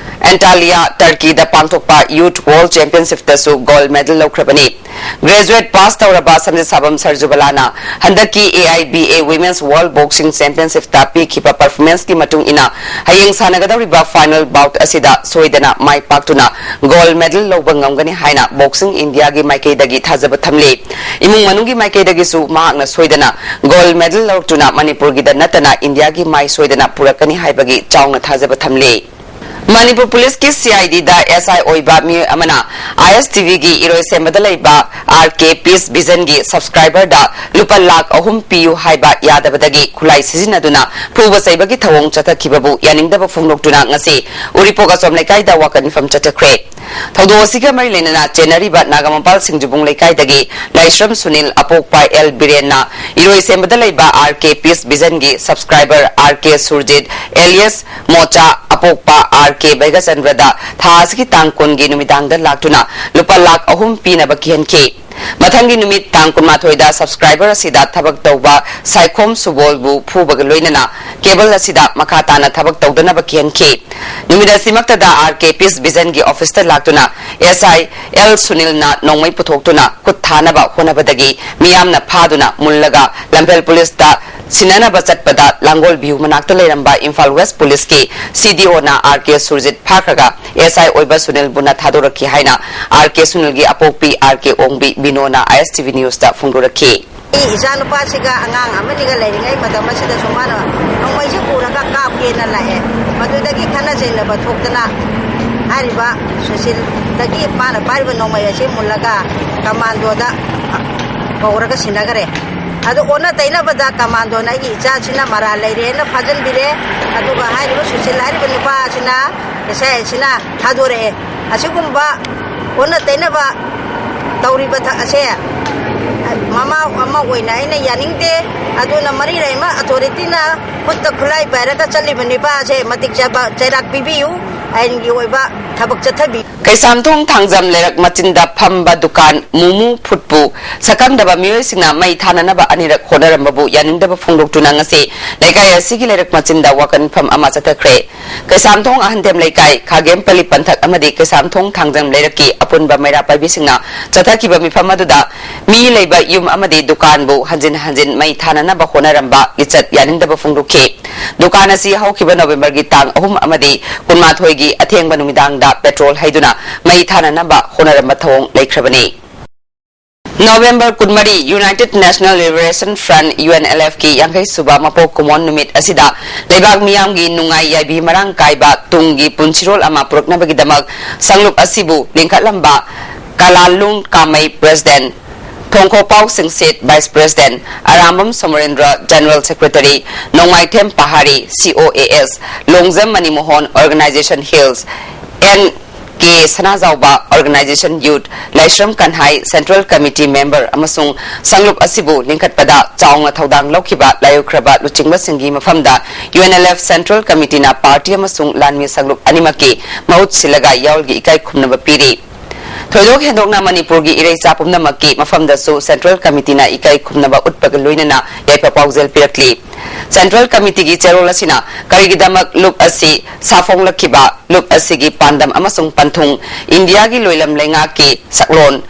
ꯑꯦꯟꯇꯥꯂꯤꯌꯥ, ꯇꯔꯀꯤꯗ ꯄꯥꯡꯊꯣꯛꯄ Youth World Championshipꯇꯁꯨ gold medal ꯂꯧꯈ꯭ꯔꯕꯅꯤ꯫ Graduate pass ꯇꯧꯔꯕ ꯁꯝꯖꯤꯠ ꯁꯥꯕꯝ ꯁꯔꯖꯨꯕꯂꯥꯅ ꯍꯟꯗꯛꯀꯤ A I B A Women's World Boxing Championship ꯇ ꯄꯤꯈꯤꯕ performance ꯀꯤ ꯃꯇꯨꯡ ꯏꯟꯅ ꯍꯌꯦꯡ ꯁꯥꯟꯅꯒꯗꯧꯔꯤꯕ final bout ꯑꯁꯤꯗ ꯁꯣꯏꯗꯅ ꯃꯥꯏ ꯄꯥꯛꯇꯨꯅ gold medal ꯂꯧꯕ ꯉꯝꯒꯅꯤ ꯍꯥꯏꯅ Boxing India ꯒꯤ ꯃꯥꯏꯀꯩꯗꯒꯤ ꯊꯥꯖꯕ ꯊꯝꯂꯤ꯫ ꯏꯃꯨꯡ ꯃꯅꯨꯡꯒꯤ ꯃꯥꯏꯀꯩꯗꯒꯤꯁꯨ ꯃꯍꯥꯛꯅ ꯁꯣꯏꯗꯅ gold medal ꯂꯧꯔꯛꯇꯨꯅ ꯃꯅꯤꯄꯨꯔꯒꯤꯗ ꯅꯠꯇꯅ ꯏꯟꯗꯤꯌꯥꯒꯤ ꯃꯥꯏ ꯁꯣꯏꯗꯅ ꯄꯨꯔꯛꯀꯅꯤ ꯍꯥꯏꯕꯒꯤ ꯆꯥꯎꯅ ꯊꯥꯖꯕ ꯊꯝꯂꯤ꯫ ꯃꯅꯤꯄꯨꯔ ꯄꯨꯂꯤꯁꯀꯤ C I D the S I ꯑꯣꯏꯕ ꯃꯤꯑꯣꯏ ꯑꯃꯅ I S T V ꯒꯤ ꯏꯔꯣꯏꯁꯦꯝꯕꯗ ꯂꯩꯕ R K Peace Vision ꯒꯤ subscriber ꯗ ꯂꯨꯄꯥ ꯂꯥꯈ ꯑꯍꯨꯝ ꯄꯤꯌꯨ ꯍꯥꯏꯕ ꯌꯥꯗꯕꯗꯒꯤ ꯈꯨꯠꯂꯥꯏ ꯁꯤꯖꯤꯟꯅꯗꯨꯅ ꯐꯨꯕ ꯆꯩꯕꯒꯤ ꯊꯧꯑꯣꯡ ꯆꯠꯊꯈꯤꯕꯕꯨ ꯌꯥꯅꯤꯡꯗꯕ ꯐꯣꯡꯗꯣꯛꯇꯨꯅ ꯉꯁꯤ ꯎꯔꯤꯄꯣꯛ ꯑꯆꯣꯝ ꯂꯩꯀꯥꯏꯗ ꯋꯥꯀꯠ ꯃꯤꯐꯝ ꯆꯠꯊꯈ꯭ꯔꯦ꯫ ꯊꯧꯗꯣꯛ ꯑꯁꯤꯒ ꯃꯔꯤ ꯂꯩꯅꯅ ꯆꯦꯟꯅꯔꯤꯕ ꯅꯥꯒꯥꯃꯄꯥꯜ ꯁꯤꯡꯖꯨꯕꯨꯡ ꯂꯩꯀꯥꯏꯗꯒꯤ ꯂꯥꯏꯁ꯭ꯔꯝ ꯁꯨꯅꯤꯜ, ꯑꯄꯣꯛꯄ ꯑꯦꯜ ꯕꯤꯔꯦꯟꯅ ꯏꯔꯣꯏꯁꯦꯝꯕꯗ ꯂꯩꯕ R K Peace Vision ꯒꯤ subscriber R K Surjit alias mocha, ꯑꯄꯣꯛꯄ R K ꯕꯩꯒꯆꯟꯗ꯭ꯔꯗ ꯊꯥ ꯑꯁꯤꯒꯤ ꯇꯥꯡ ꯀꯨꯟꯒꯤ ꯅꯨꯃꯤꯗꯥꯡꯗ ꯂꯥꯛꯇꯨꯅ ꯂꯨꯄꯥ ꯂꯥꯈ ꯑꯍꯨꯝ ꯄꯤꯅꯕ ꯀꯤꯍꯟꯈꯤ꯫ ꯃꯊꯪꯒꯤ ꯅꯨꯃꯤꯠ ꯇꯥꯡ ꯀꯨꯟꯃꯥꯊꯣꯏꯗ subscriber ꯑꯁꯤꯗ ꯊꯕꯛ ꯇꯧꯕ ꯁꯥꯏꯈꯣꯝ ꯁꯨꯕꯣꯜꯕꯨ ꯐꯨꯕꯒ ꯂꯣꯏꯅꯅ cable ꯑꯁꯤꯗ ꯃꯈꯥ ꯇꯥꯅ ꯊꯕꯛ ꯇꯧꯗꯅꯕ ꯀꯤꯍꯟꯈꯤ꯫ ꯅꯨꯃꯤꯠ ꯑꯁꯤꯃꯛꯇꯗ R K Peace Vision ꯒꯤ office ꯇ ꯂꯥꯛꯇꯨꯅ S I ꯑꯦꯜ ꯁꯨꯅꯤꯜꯅ ꯅꯣꯡꯃꯩ ꯄꯨꯊꯣꯛꯇꯨꯅ ꯈꯨꯠ ꯊꯥꯅꯕ ꯍꯣꯠꯅꯕꯗꯒꯤ ꯃꯤꯌꯥꯝꯅ ꯐꯥꯗꯨꯅ ꯃꯨꯜꯂꯒ ꯂꯝꯐꯦꯜ ꯄꯨꯂꯤꯁꯇ ꯁꯤꯟꯅꯅꯕ ꯆꯠꯄꯗ ꯂꯥꯡꯒꯣꯜ ꯚ꯭ꯌꯨ ꯃꯅꯥꯛꯇ ꯂꯩꯔꯝꯕ ꯏꯝꯐꯥꯜ ꯋꯦꯁ ꯄꯨꯂꯤꯁꯀꯤ C D O ꯅ R K ꯁꯨꯔꯖꯤꯠ ꯐꯥꯈ꯭ꯔꯒ S I ꯑꯣꯏꯕ ꯁꯨꯅꯤꯜꯕꯨꯅ ꯊꯥꯗꯣꯔꯛꯈꯤ ꯍꯥꯏꯅ R K ꯁꯨꯅꯤꯜꯒꯤ ꯑꯄꯣꯛꯄꯤ R K Ongbi ꯕꯤꯅꯣꯅ I S T V News ꯇ ꯐꯣꯡꯗꯣꯔꯛꯈꯤ꯫ ꯑꯩ ꯏꯆꯥꯅꯨꯄꯥꯁꯤꯒ ꯑꯉꯥꯡ ꯑꯃꯅꯤꯒ ꯂꯩꯔꯤꯉꯩ ꯃꯇꯝ ꯑꯁꯤꯗꯁꯨ ꯃꯥꯅ ꯅꯣꯡꯃꯩꯁꯦ ꯄꯨꯔꯒ ꯀꯥꯞꯀꯦꯅ ꯂꯥꯛꯑꯦ꯫ ꯃꯗꯨꯗꯒꯤ ꯈꯠꯅ ꯆꯩꯅꯕ ꯊꯣꯛꯇꯅ ꯍꯥꯏꯔꯤꯕ ꯁꯨꯁꯤꯜꯗꯒꯤ ꯃꯥꯅ ꯄꯥꯏꯔꯤꯕ ꯅꯣꯡꯃꯩ ꯑꯁꯤ ꯃꯨꯜꯂꯒ ꯀꯃꯥꯟꯗꯣꯗ ꯀꯧꯔꯒ ꯁꯤꯟꯅꯈꯔꯦ꯫ ꯑꯗꯨ ꯑꯣꯟꯅ ꯇꯩꯅꯕꯗ ꯀꯃꯥꯟꯗꯣꯅ ꯑꯩꯒꯤ ꯏꯆꯥꯁꯤꯅ ꯃꯔꯥꯜ ꯂꯩꯔꯦꯅ ꯐꯥꯖꯤꯟꯕꯤꯔꯦ꯫ ꯑꯗꯨꯒ ꯍꯥꯏꯔꯤꯕ ꯁꯨꯁꯤꯜ ꯍꯥꯏꯔꯤꯕ ꯅꯨꯄꯥ ꯑꯁꯤꯅ ꯑꯦꯁ ꯑꯥꯏ ꯑꯁꯤꯅ ꯊꯥꯗꯣꯔꯛꯑꯦ꯫ ꯑꯁꯤꯒꯨꯝꯕ ꯑꯣꯟꯅ ꯇꯩꯅꯕ ꯇꯧꯔꯤꯕ ꯊ-, ꯑꯁꯦ ꯃꯃꯥ ꯑꯃ ꯑꯣꯏꯅ ꯑꯩꯅ ꯌꯥꯅꯤꯡꯗꯦ꯫ ꯑꯗꯨꯅ ꯃꯔꯤ ꯂꯩꯅꯕ ꯑꯣꯊꯣꯔꯤꯇꯤꯅ ꯈꯨꯠꯇ ꯈꯨꯠꯂꯥꯏ ꯄꯥꯏꯔꯒ ꯆꯠꯂꯤꯕ ꯅꯤꯄꯥ ꯑꯁꯦ ꯃꯇꯤꯛ ꯆꯥꯕ ꯆꯩꯔꯥꯛ ꯄꯤꯕꯤꯌꯨ꯫ ꯑꯥꯏꯟꯒꯤ ꯑꯣꯏꯕ ꯊꯕꯛ ꯆꯠꯊꯕꯤ꯫ ꯀꯩꯁꯥꯝꯊꯣꯡ ꯊꯥꯡꯖꯝ ꯂꯩꯔꯛ ꯃꯆꯤꯟꯗ ꯐꯝꯕ ꯗꯨꯀꯥꯟ ꯃꯨꯃꯨ ꯐꯨꯗꯄꯨ ꯁꯛꯈꯪꯗꯕ ꯃꯤꯑꯣꯏꯁꯤꯡꯅ ꯃꯩ ꯊꯥꯅꯅꯕ ꯑꯅꯤꯔꯛ ꯍꯣꯠꯅꯔꯝꯕꯕꯨ ꯌꯥꯅꯤꯡꯗꯕ ꯐꯣꯡꯗꯣꯛꯇꯨꯅ ꯉꯁꯤ ꯂꯩꯀꯥꯏ ꯑꯁꯤꯒꯤ ꯂꯩꯔꯛ ꯃꯆꯤꯟꯗ ꯋꯥꯀꯠ ꯃꯤꯐꯝ ꯑꯃ ꯆꯠꯊꯈ꯭ꯔꯦ꯫ ꯀꯩꯁꯥꯝꯊꯣꯡ ꯑꯍꯟꯊꯦꯝ ꯂꯩꯀꯥꯏ, ꯈꯥꯒꯦꯝꯄꯜꯂꯤ ꯄꯟꯊꯛ ꯑꯃꯗꯤ ꯀꯩꯁꯥꯝꯊꯣꯡ ꯊꯥꯡꯖꯝ ꯂꯩꯔꯛꯀꯤ ꯑꯄꯨꯟꯕ ꯃꯩꯔꯥ ꯄꯥꯏꯕꯤꯁꯤꯡꯅ ꯆꯠꯊꯈꯤꯕ ꯃꯤꯐꯝ ꯑꯗꯨꯗ ꯃꯤ ꯂꯩꯕ ꯌꯨꯝ ꯑꯃꯗꯤ ꯗꯨꯀꯥꯟꯕꯨ ꯍꯟꯖꯤꯟ ꯍꯟꯖꯤꯟ ꯃꯩ ꯊꯥꯅꯅꯕ ꯍꯣꯠꯅꯔꯝꯕ ꯂꯤꯆꯠ ꯌꯥꯅꯤꯡꯗꯕ ꯐꯣꯡꯗꯣꯛꯈꯤ꯫ ꯗꯨꯀꯥꯟ ꯑꯁꯤ ꯍꯧꯈꯤꯕ ꯅꯣꯕꯦꯝꯕꯔꯒꯤ ꯇꯥꯡ ꯑꯍꯨꯝ ꯑꯃꯗꯤ ꯀꯨꯟꯃꯥꯊꯣꯏꯒꯤ ꯑꯊꯦꯡꯕ ꯅꯨꯃꯤꯗꯥꯡꯗ ꯄꯦꯇ꯭ꯔꯣꯜ ꯍꯩꯗꯨꯅ ꯃꯩ ꯊꯥꯅꯅꯕ ꯍꯣꯠꯅꯔꯝꯕ ꯊꯧꯑꯣꯡ ꯂꯩꯈ꯭ꯔꯕꯅꯤ꯫ ꯅꯣꯕꯦꯝꯕꯔ ꯀꯨꯟꯃꯔꯤ, United National Liberation Front, UNLF ꯀꯤ ꯌꯥꯡꯈꯩ ꯁꯨꯕ ꯃꯄꯣꯛ ꯀꯨꯝꯑꯣꯟ ꯅꯨꯃꯤꯠ ꯑꯁꯤꯗ ꯂꯩꯕꯥꯛ ꯃꯤꯌꯥꯝꯒꯤ ꯅꯨꯡꯉꯥꯏ ꯌꯥꯏꯕꯤ ꯃꯔꯥꯡ ꯀꯥꯏꯕ ꯇꯨꯡꯒꯤ ꯄꯨꯟꯁꯤꯔꯣꯜ ꯑꯃ ꯄꯨꯔꯛꯅꯕꯒꯤꯗꯃꯛ ꯁꯪꯂꯨꯞ ꯑꯁꯤꯕꯨ ꯂꯤꯡꯈꯠꯂꯝꯕ Kalalung Kamei President, Thongkhokpao Singsit Vice President, Arambam Somorendro General Secretary, Nongmaithem Pahari COAS, Longjam Manimohan Organization Hills, N K Sanajaoba Organization Youth, Laishram Kanhai Central Committee Member ꯑꯃꯁꯨꯡ ꯁꯪꯂꯨꯞ ꯑꯁꯤꯕꯨ ꯂꯤꯡꯈꯠꯄꯗ ꯆꯥꯎꯅ ꯊꯧꯗꯥꯡ ꯂꯧꯈꯤꯕ ꯂꯥꯏꯑꯣꯏꯈ꯭ꯔꯕ ꯂꯨꯆꯤꯡꯕꯁꯤꯡꯒꯤ ꯃꯐꯝꯗ UNLF Central Committeeꯅ party ꯑꯃꯁꯨꯡ ꯂꯥꯟꯃꯤ ꯁꯪꯂꯨꯞ ꯑꯅꯤꯃꯛꯀꯤ ꯃꯍꯨꯠ ꯁꯤꯜꯂꯒ ꯌꯥꯑꯣꯜꯒꯤ ꯏꯀꯥꯏ ꯈꯨꯝꯅꯕ ꯄꯤꯔꯤ꯫ ꯊꯣꯏꯗꯣꯛ ꯍꯦꯟꯗꯣꯛꯅ ꯃꯅꯤꯄꯨꯔꯒꯤ ꯏꯔꯩꯆꯥ ꯄꯨꯝꯅꯃꯛꯀꯤ ꯃꯐꯝꯗꯁꯨ Central Committeeꯅ ꯏꯀꯥꯏ ꯈꯨꯝꯅꯕ ꯎꯠꯄꯒ ꯂꯣꯏꯅꯅ ꯌꯥꯏꯐ ꯄꯥꯎꯖꯦꯜ ꯄꯤꯔꯛꯂꯤ꯫ Central Committeeꯒꯤ ꯆꯦꯔꯣꯜ ꯑꯁꯤꯅ ꯀꯔꯤꯒꯤꯗꯃꯛ ꯂꯨꯞ ꯑꯁꯤ ꯁꯥꯐꯣꯡꯂꯛꯈꯤꯕ, ꯂꯨꯞ ꯑꯁꯤꯒꯤ ꯄꯥꯟꯗꯝ ꯑꯃꯁꯨꯡ ꯄꯟꯊꯨꯡ, ꯏꯟꯗꯤꯌꯥꯒꯤ ꯂꯣꯏꯂꯝ ꯂꯩꯉꯥꯛꯀꯤ ꯁꯛꯂꯣꯟ,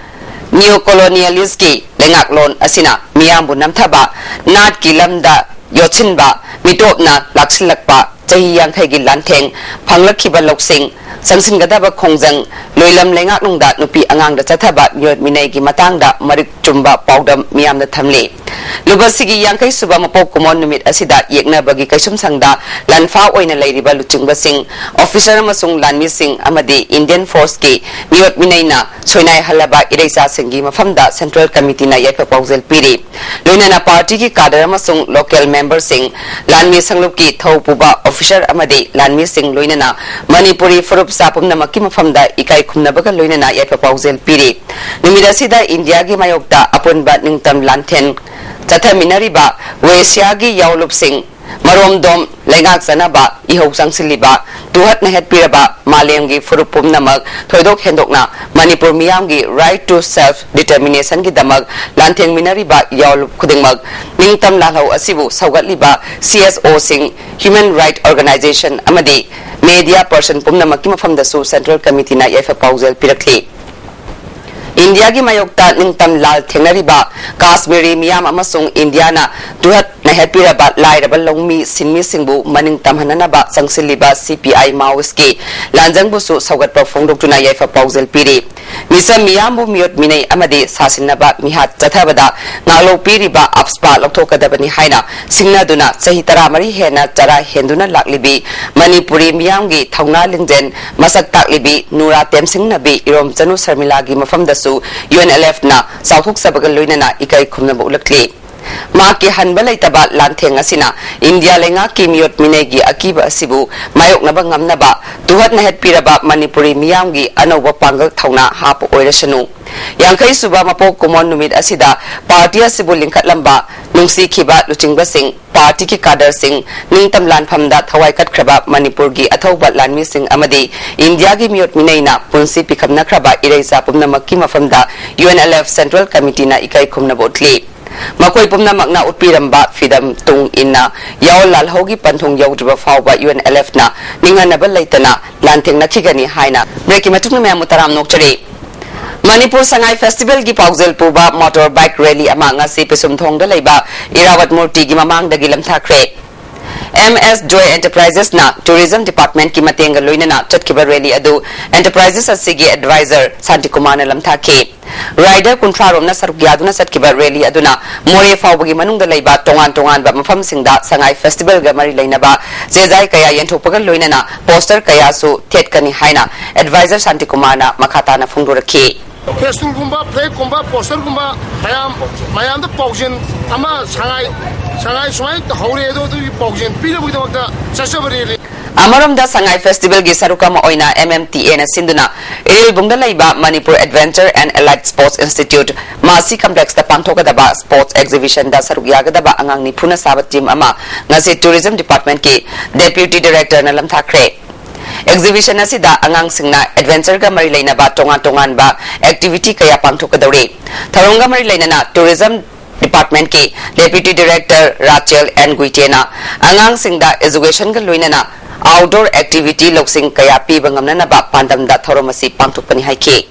neo colonialistꯀꯤ ꯂꯩꯉꯥꯛꯂꯣꯟ ꯑꯁꯤꯅ ꯃꯤꯌꯥꯝꯕꯨ ꯅꯝꯊꯕ, ꯅꯥꯠꯀꯤ ꯂꯝꯗ ꯌꯣꯠꯁꯤꯟꯕ, ꯃꯤꯇꯣꯞꯅ ꯂꯥꯛꯁꯤꯜꯂꯛꯄ ꯆꯍꯤ ꯌꯥꯡꯈꯩꯒꯤ ꯂꯥꯟꯊꯦꯡ, ꯐꯪꯂꯛꯈꯤꯕ ꯂꯧꯁꯤꯡ, ꯆꯪꯁꯤꯟꯒꯗꯕ ꯈꯣꯡꯖꯪ, ꯂꯣꯏꯂꯝ ꯂꯩꯉꯥꯛꯅꯨꯡꯗ ꯅꯨꯄꯤ ꯑꯉꯥꯡꯗ ꯆꯠꯊꯕ ꯃꯤꯑꯣꯠ ꯃꯤꯅꯩꯒꯤ ꯃꯇꯥꯡꯗ ꯃꯔꯤꯛ ꯆꯨꯝꯕ ꯄꯥꯎꯗꯝ ꯃꯤꯌꯥꯝꯗ ꯊꯝꯂꯤ꯫ ꯂꯨꯞ ꯑꯁꯤꯒꯤ ꯌꯥꯡꯈꯩ ꯁꯨꯕ ꯃꯄꯣꯛ ꯀꯨꯝꯑꯣꯟ ꯅꯨꯃꯤꯠ ꯑꯁꯤꯗ ꯌꯦꯛꯅꯕꯒꯤ ꯀꯩꯁꯨꯝꯁꯪꯗ ꯂꯥꯟꯐꯥ ꯑꯣꯏꯅ ꯂꯩꯔꯤꯕ ꯂꯨꯆꯤꯡꯕꯁꯤꯡ, officer ꯑꯃꯁꯨꯡ ꯂꯥꯟꯃꯤꯁꯤꯡ ꯑꯃꯗꯤ Indian Forceꯀꯤ ꯃꯤꯑꯣꯠ ꯃꯤꯅꯩꯅ ꯁꯣꯏꯅꯥꯏꯍꯜꯂꯕ ꯏꯔꯩꯆꯥꯁꯤꯡꯒꯤ ꯃꯐꯝꯗ Central Committeeꯅ ꯌꯥꯏꯐ ꯄꯥꯎꯖꯦꯜ ꯄꯤꯔꯤ꯫ ꯂꯣꯏꯅꯅ partyꯒꯤ cadre ꯑꯃꯁꯨꯡ local memberꯁꯤꯡ, ꯂꯥꯟꯃꯤ ꯁꯪꯂꯨꯞꯀꯤ ꯊꯧ ꯄꯨꯕ officer ꯑꯃꯗꯤ ꯂꯥꯟꯃꯤꯁꯤꯡ, ꯂꯣꯏꯅꯅ ꯃꯅꯤꯄꯨꯔꯤ ꯐꯨꯔꯨꯞ ꯆꯥ ꯄꯨꯝꯅꯃꯛꯀꯤ ꯃꯐꯝꯗ ꯏꯀꯥꯏ ꯈꯨꯝꯅꯕꯒ ꯂꯣꯏꯅꯅ ꯌꯥꯏꯐ ꯄꯥꯎꯖꯦꯜ ꯄꯤꯔꯤ꯫ ꯅꯨꯃꯤꯠ ꯑꯁꯤꯗ ꯏꯟꯗꯤꯌꯥꯒꯤ ꯃꯥꯌꯣꯛꯇ ꯑꯄꯨꯟꯕ ꯅꯤꯡꯇꯝ ꯂꯥꯟꯊꯦꯟ ꯆꯠꯊꯃꯤꯟꯅꯔꯤꯕ ꯋꯦꯁꯤꯌꯥꯒꯤ ꯌꯥꯑꯣꯂꯨꯞꯁꯤꯡ, ꯃꯔꯣꯝꯗꯣꯝ ꯂꯩꯉꯥꯛ ꯆꯠꯅꯕ ꯏꯍꯧ ꯆꯪꯁꯤꯜꯂꯤꯕ ꯇꯨꯍꯠ ꯅꯩꯍꯠꯄꯤꯔꯕ ꯃꯥꯂꯦꯝꯒꯤ ꯐꯨꯔꯨꯞ ꯄꯨꯝꯅꯃꯛ, ꯊꯣꯏꯗꯣꯛ ꯍꯦꯟꯗꯣꯛꯅ ꯃꯅꯤꯄꯨꯔ ꯃꯤꯌꯥꯝꯒꯤ right to self determinationꯒꯤꯗꯃꯛ ꯂꯥꯟꯊꯦꯡꯃꯤꯟꯅꯔꯤꯕ ꯌꯥꯎꯂꯨꯞ ꯈꯨꯗꯤꯡꯃꯛ, ꯅꯤꯡꯇꯝ ꯂꯥꯜꯍꯧ ꯑꯁꯤꯕꯨ ꯁꯧꯒꯠꯂꯤꯕ CSOꯁꯤꯡ, human right organization ꯑꯃꯗꯤ media person ꯄꯨꯝꯅꯃꯛꯀꯤ ꯃꯐꯝꯗꯁꯨ Central Committeeꯅ ꯌꯥꯏꯐ ꯄꯥꯎꯖꯦꯜ ꯄꯤꯔꯛꯂꯤ꯫ ꯏꯟꯗꯤꯌꯥꯒꯤ ꯃꯥꯌꯣꯛꯇ ꯅꯤꯡꯇꯝ ꯂꯥꯜ ꯊꯦꯡꯅꯔꯤꯕ ꯀꯥꯁꯃꯤꯔꯤ ꯃꯤꯌꯥꯝ ꯑꯃꯁꯨꯡ ꯏꯟꯗꯤꯌꯥꯅ ꯇꯨꯍꯠ ꯅꯩꯍꯠꯄꯤꯔꯕ ꯂꯥꯏꯔꯕ ꯂꯧꯃꯤ ꯁꯤꯟꯃꯤꯁꯤꯡꯕꯨ ꯃꯅꯤꯡ ꯇꯝꯍꯟꯅꯅꯕ ꯆꯪꯁꯤꯜꯂꯤꯕ CPI Maoistꯀꯤ ꯂꯥꯟꯖꯪꯕꯨꯁꯨ ꯁꯧꯒꯠꯄ ꯐꯣꯡꯗꯣꯛꯇꯨꯅ ꯌꯥꯏꯐ ꯄꯥꯎꯖꯦꯜ ꯄꯤꯔꯤ꯫ ꯃꯤꯆꯝ ꯃꯤꯌꯥꯝꯕꯨ ꯃꯤꯑꯣꯠ ꯃꯤꯅꯩ ꯑꯃꯗꯤ ꯁꯥꯁꯤꯟꯅꯕ ꯃꯤꯍꯥꯠ ꯆꯠꯊꯕꯗ ꯉꯥꯛꯂꯧ ꯄꯤꯔꯤꯕ AFSPA ꯂꯧꯊꯣꯛꯀꯗꯕꯅꯤ ꯍꯥꯏꯅ ꯁꯤꯡꯅꯗꯨꯅ ꯆꯍꯤ ꯇꯔꯥꯃꯔꯤ ꯍꯦꯟꯅ ꯆꯔꯥ ꯍꯦꯟꯗꯨꯅ ꯂꯥꯛꯂꯤꯕꯤ ꯃꯅꯤꯄꯨꯔꯤ ꯃꯤꯌꯥꯝꯒꯤ ꯊꯧꯅꯥ ꯂꯤꯡꯖꯦꯜ ꯃꯁꯛ ꯇꯥꯛꯂꯤꯕꯤ ꯅꯨꯔꯥ ꯇꯦꯝꯁꯤꯡꯅꯕꯤ ꯏꯔꯣꯝꯆꯅꯨ ꯁꯔꯃꯤꯂꯥꯒꯤ ꯃꯐꯝꯗꯁꯨ UNLFꯅ ꯆꯥꯎꯊꯣꯛꯆꯕꯒ ꯂꯣꯏꯅꯅ ꯏꯀꯥꯏ ꯈꯨꯝꯅꯕ ꯎꯠꯂꯛꯂꯤ꯫ ꯃꯍꯥꯛꯀꯤ ꯍꯟꯕ ꯂꯩꯇꯕ ꯂꯥꯟꯊꯦꯡ ꯑꯁꯤꯅ ꯏꯟꯗꯤꯌꯥ ꯂꯩꯉꯥꯛꯀꯤ ꯃꯤꯑꯣꯠ ꯃꯤꯅꯩꯒꯤ ꯑꯀꯤꯕ ꯑꯁꯤꯕꯨ ꯃꯥꯌꯣꯛꯅꯕ ꯉꯝꯅꯕ ꯇꯨꯍꯠ ꯅꯩꯍꯠꯄꯤꯔꯕ ꯃꯅꯤꯄꯨꯔꯤ ꯃꯤꯌꯥꯝꯒꯤ ꯑꯅꯧꯕ ꯄꯥꯡꯒꯜ ꯊꯧꯅꯥ ꯍꯥꯞꯄ ꯑꯣꯏꯔꯁꯅꯨ꯫ ꯌꯥꯡꯈꯩ ꯁꯨꯕ ꯃꯄꯣꯛ ꯀꯨꯝꯑꯣꯟ ꯅꯨꯃꯤꯠ ꯑꯁꯤꯗ ꯄꯥꯔꯇꯤ ꯑꯁꯤꯕꯨ ꯂꯤꯡꯈꯠꯂꯝꯕ ꯅꯨꯡꯁꯤꯈꯤꯕ ꯂꯨꯆꯤꯡꯕꯁꯤꯡ, ꯄꯥꯔꯇꯤꯒꯤ ꯀꯥꯗꯔꯁꯤꯡ, ꯅꯤꯡꯇꯝ ꯂꯥꯟꯐꯝꯗ ꯊꯋꯥꯏ ꯀꯠꯈ꯭ꯔꯕ ꯃꯅꯤꯄꯨꯔꯒꯤ ꯑꯊꯧꯕ ꯂꯥꯟꯃꯤꯁꯤꯡ ꯑꯃꯗꯤ ꯏꯟꯗꯤꯌꯥꯒꯤ ꯃꯤꯑꯣꯠ ꯃꯤꯅꯩꯅ ꯄꯨꯟꯁꯤ ꯄꯤꯈꯝꯅꯈ꯭ꯔꯕ ꯏꯔꯩꯆꯥ ꯄꯨꯝꯅꯃꯛꯀꯤ ꯃꯐꯝꯗ UNLF Central Committeeꯅ ꯏꯀꯥꯏ ꯈꯨꯝꯅꯕ ꯎꯠꯂꯤ꯫ ꯃꯈꯣꯏ ꯄꯨꯝꯅꯃꯛꯅ ꯎꯠꯄꯤꯔꯝꯕ ꯐꯤꯗꯝ ꯇꯨꯡ ꯏꯟꯅ ꯌꯥꯑꯣꯜ ꯂꯥꯜꯍꯧꯒꯤ ꯄꯟꯊꯨꯡ ꯌꯧꯗ꯭ꯔꯤꯕ ꯐꯥꯎꯕ UNLFꯅ ꯅꯤꯡꯍꯟꯅꯕ ꯂꯩꯇꯅ ꯂꯥꯟꯊꯦꯡꯅꯈꯤꯒꯅꯤ ꯍꯥꯏꯅ breakꯀꯤ ꯃꯇꯨꯡꯗ ꯃꯌꯥꯝꯕꯨ ꯇꯔꯥꯝꯅ ꯑꯣꯛꯆꯔꯤ꯫ ꯃꯅꯤꯄꯨꯔ ꯁꯉꯥꯏ festivalꯒꯤ ꯄꯥꯎꯖꯦꯜ ꯄꯨꯕ motor bike rally ꯑꯃ ꯉꯁꯤ ꯄꯤꯁꯨꯝꯊꯣꯡꯗ ꯂꯩꯕ ꯏꯔꯥꯋꯠ ꯃꯨꯔꯇꯤꯒꯤ ꯃꯃꯥꯡꯗꯒꯤ ꯂꯝꯊꯥꯈ꯭ꯔꯦ꯫ MS Joy Enterprisesꯅ Tourism Departmentꯀꯤ ꯃꯇꯦꯡꯒ ꯂꯣꯏꯅꯅ ꯆꯠꯈꯤꯕ rally ꯑꯗꯨ enterprises ꯑꯁꯤꯒꯤ advisor ꯁꯥꯟꯇꯤꯀꯨꯃꯥꯔꯅ ꯂꯝꯊꯥꯈꯤ꯫ Rider ꯀꯨꯟꯊ꯭ꯔꯥ ꯔꯣꯝꯅ ꯁꯔꯨꯛ ꯌꯥꯗꯨꯅ ꯆꯠꯈꯤꯕ rally ꯑꯗꯨꯅ ꯃꯣꯔꯦ ꯐꯥꯎꯕꯒꯤ ꯃꯅꯨꯡꯗ ꯂꯩꯕ ꯇꯣꯉꯥꯟ ꯇꯣꯉꯥꯟꯕ ꯃꯐꯝꯁꯤꯡꯗ ꯁꯉꯥꯏ festivalꯒ ꯃꯔꯤ ꯂꯩꯅꯕ ꯆꯦꯖꯥꯏ ꯀꯌꯥ ꯌꯦꯟꯊꯣꯛꯄꯒ ꯂꯣꯏꯅꯅ poster ꯀꯌꯥꯁꯨ ꯊꯦꯠꯀꯅꯤ ꯍꯥꯏꯅ advisor ꯁꯥꯟꯇꯤꯀꯨꯃꯥꯔꯅ ꯃꯈꯥ ꯇꯥꯅ ꯐꯣꯡꯗꯣꯔꯛꯈꯤ꯫ Festulꯒꯨꯝꯕ, flagꯀꯨꯝꯕ, posterꯒꯨꯝꯕ ꯃꯌꯥꯝ, ꯃꯌꯥꯝꯗ ꯄꯥꯎꯖꯦꯜ ꯑꯃ ꯁꯉꯥꯏ, ꯁꯉꯥꯏ ꯁꯨꯃꯥꯏꯅ ꯍꯧꯔꯦ ꯑꯗꯣ ꯑꯗꯨꯒꯤ ꯄꯥꯎꯖꯦꯜ ꯄꯤꯅꯕꯒꯤꯗꯃꯛꯇ ꯆꯠꯆꯕꯅꯤ꯫ ꯑꯃꯔꯣꯝꯗ, ꯁꯉꯥꯏ ꯐꯦꯁꯇꯤꯚꯦꯜꯒꯤ ꯁꯔꯨꯛ ꯑꯃ ꯑꯣꯏꯅ M M T Aꯅ ꯁꯤꯟꯗꯨꯅ ꯏꯔꯤꯜꯕꯨꯡꯗ ꯂꯩꯕ Manipur Adventure and Allied Sports Institute ꯃꯥꯁꯤ ꯀꯝꯄ꯭ꯂꯦꯛꯁꯇ ꯄꯥꯡꯊꯣꯛꯀꯗꯕ ꯁ꯭ꯄꯣꯔꯠꯁ ꯑꯦꯛꯖꯤꯕꯤꯁꯟꯗ ꯁꯔꯨꯛ ꯌꯥꯒꯗꯕ ꯑꯉꯥꯡ ꯅꯤꯐꯨꯅ ꯁꯥꯕ ꯇꯤꯝ ꯑꯃ ꯉꯁꯤ ꯇꯨꯔꯤꯖꯝ ꯗꯤꯄꯥꯔꯠꯃꯦꯟꯠꯀꯤ ꯗꯦꯄ꯭ꯌꯨꯇꯤ ꯗꯥꯏꯔꯦꯛꯇꯔꯅ ꯂꯝꯊꯥꯈ꯭ꯔꯦ꯫ ꯑꯦꯛꯖꯤꯕꯤꯁꯟ ꯑꯁꯤꯗ ꯑꯉꯥꯡꯁꯤꯡꯅ ꯑꯦꯗꯚꯦꯟꯆꯔꯒ ꯃꯔꯤ ꯂꯩꯅꯕ ꯇꯣꯉꯥꯟ ꯇꯣꯉꯥꯟꯕ ꯑꯦꯛꯇꯤꯚꯤꯇꯤ ꯀꯌꯥ ꯄꯥꯡꯊꯣꯛꯀꯗꯧꯔꯤ꯫ ꯊꯧꯔꯝꯒ ꯃꯔꯤ ꯂꯩꯅꯅ ꯇꯨꯔꯤꯖꯝ ꯗꯤꯄꯥꯔꯠꯃꯦꯟꯠꯀꯤ ꯗꯦꯄ꯭ꯌꯨꯇꯤ ꯗꯥꯏꯔꯦꯛꯇꯔ ꯔꯥꯆꯦꯜ ꯑꯦꯟ ꯒꯨꯏꯇꯦꯅ ꯑꯉꯥꯡꯁꯤꯡꯗ ꯑꯦꯖꯨꯀꯦꯁꯟꯒ ꯂꯣꯏꯅꯅ ꯑꯥꯎꯠꯗꯣꯔ ꯑꯦꯛꯇꯤꯚꯤꯇꯤ ꯂꯧꯁꯤꯡ ꯀꯌꯥ ꯄꯤꯕ ꯉꯝꯅꯅꯕ ꯄꯥꯟꯗꯝꯗ ꯊꯧꯔꯝ ꯑꯁꯤ ꯄꯥꯡꯊꯣꯛꯄꯅꯤ ꯍꯥꯏꯈꯤ꯫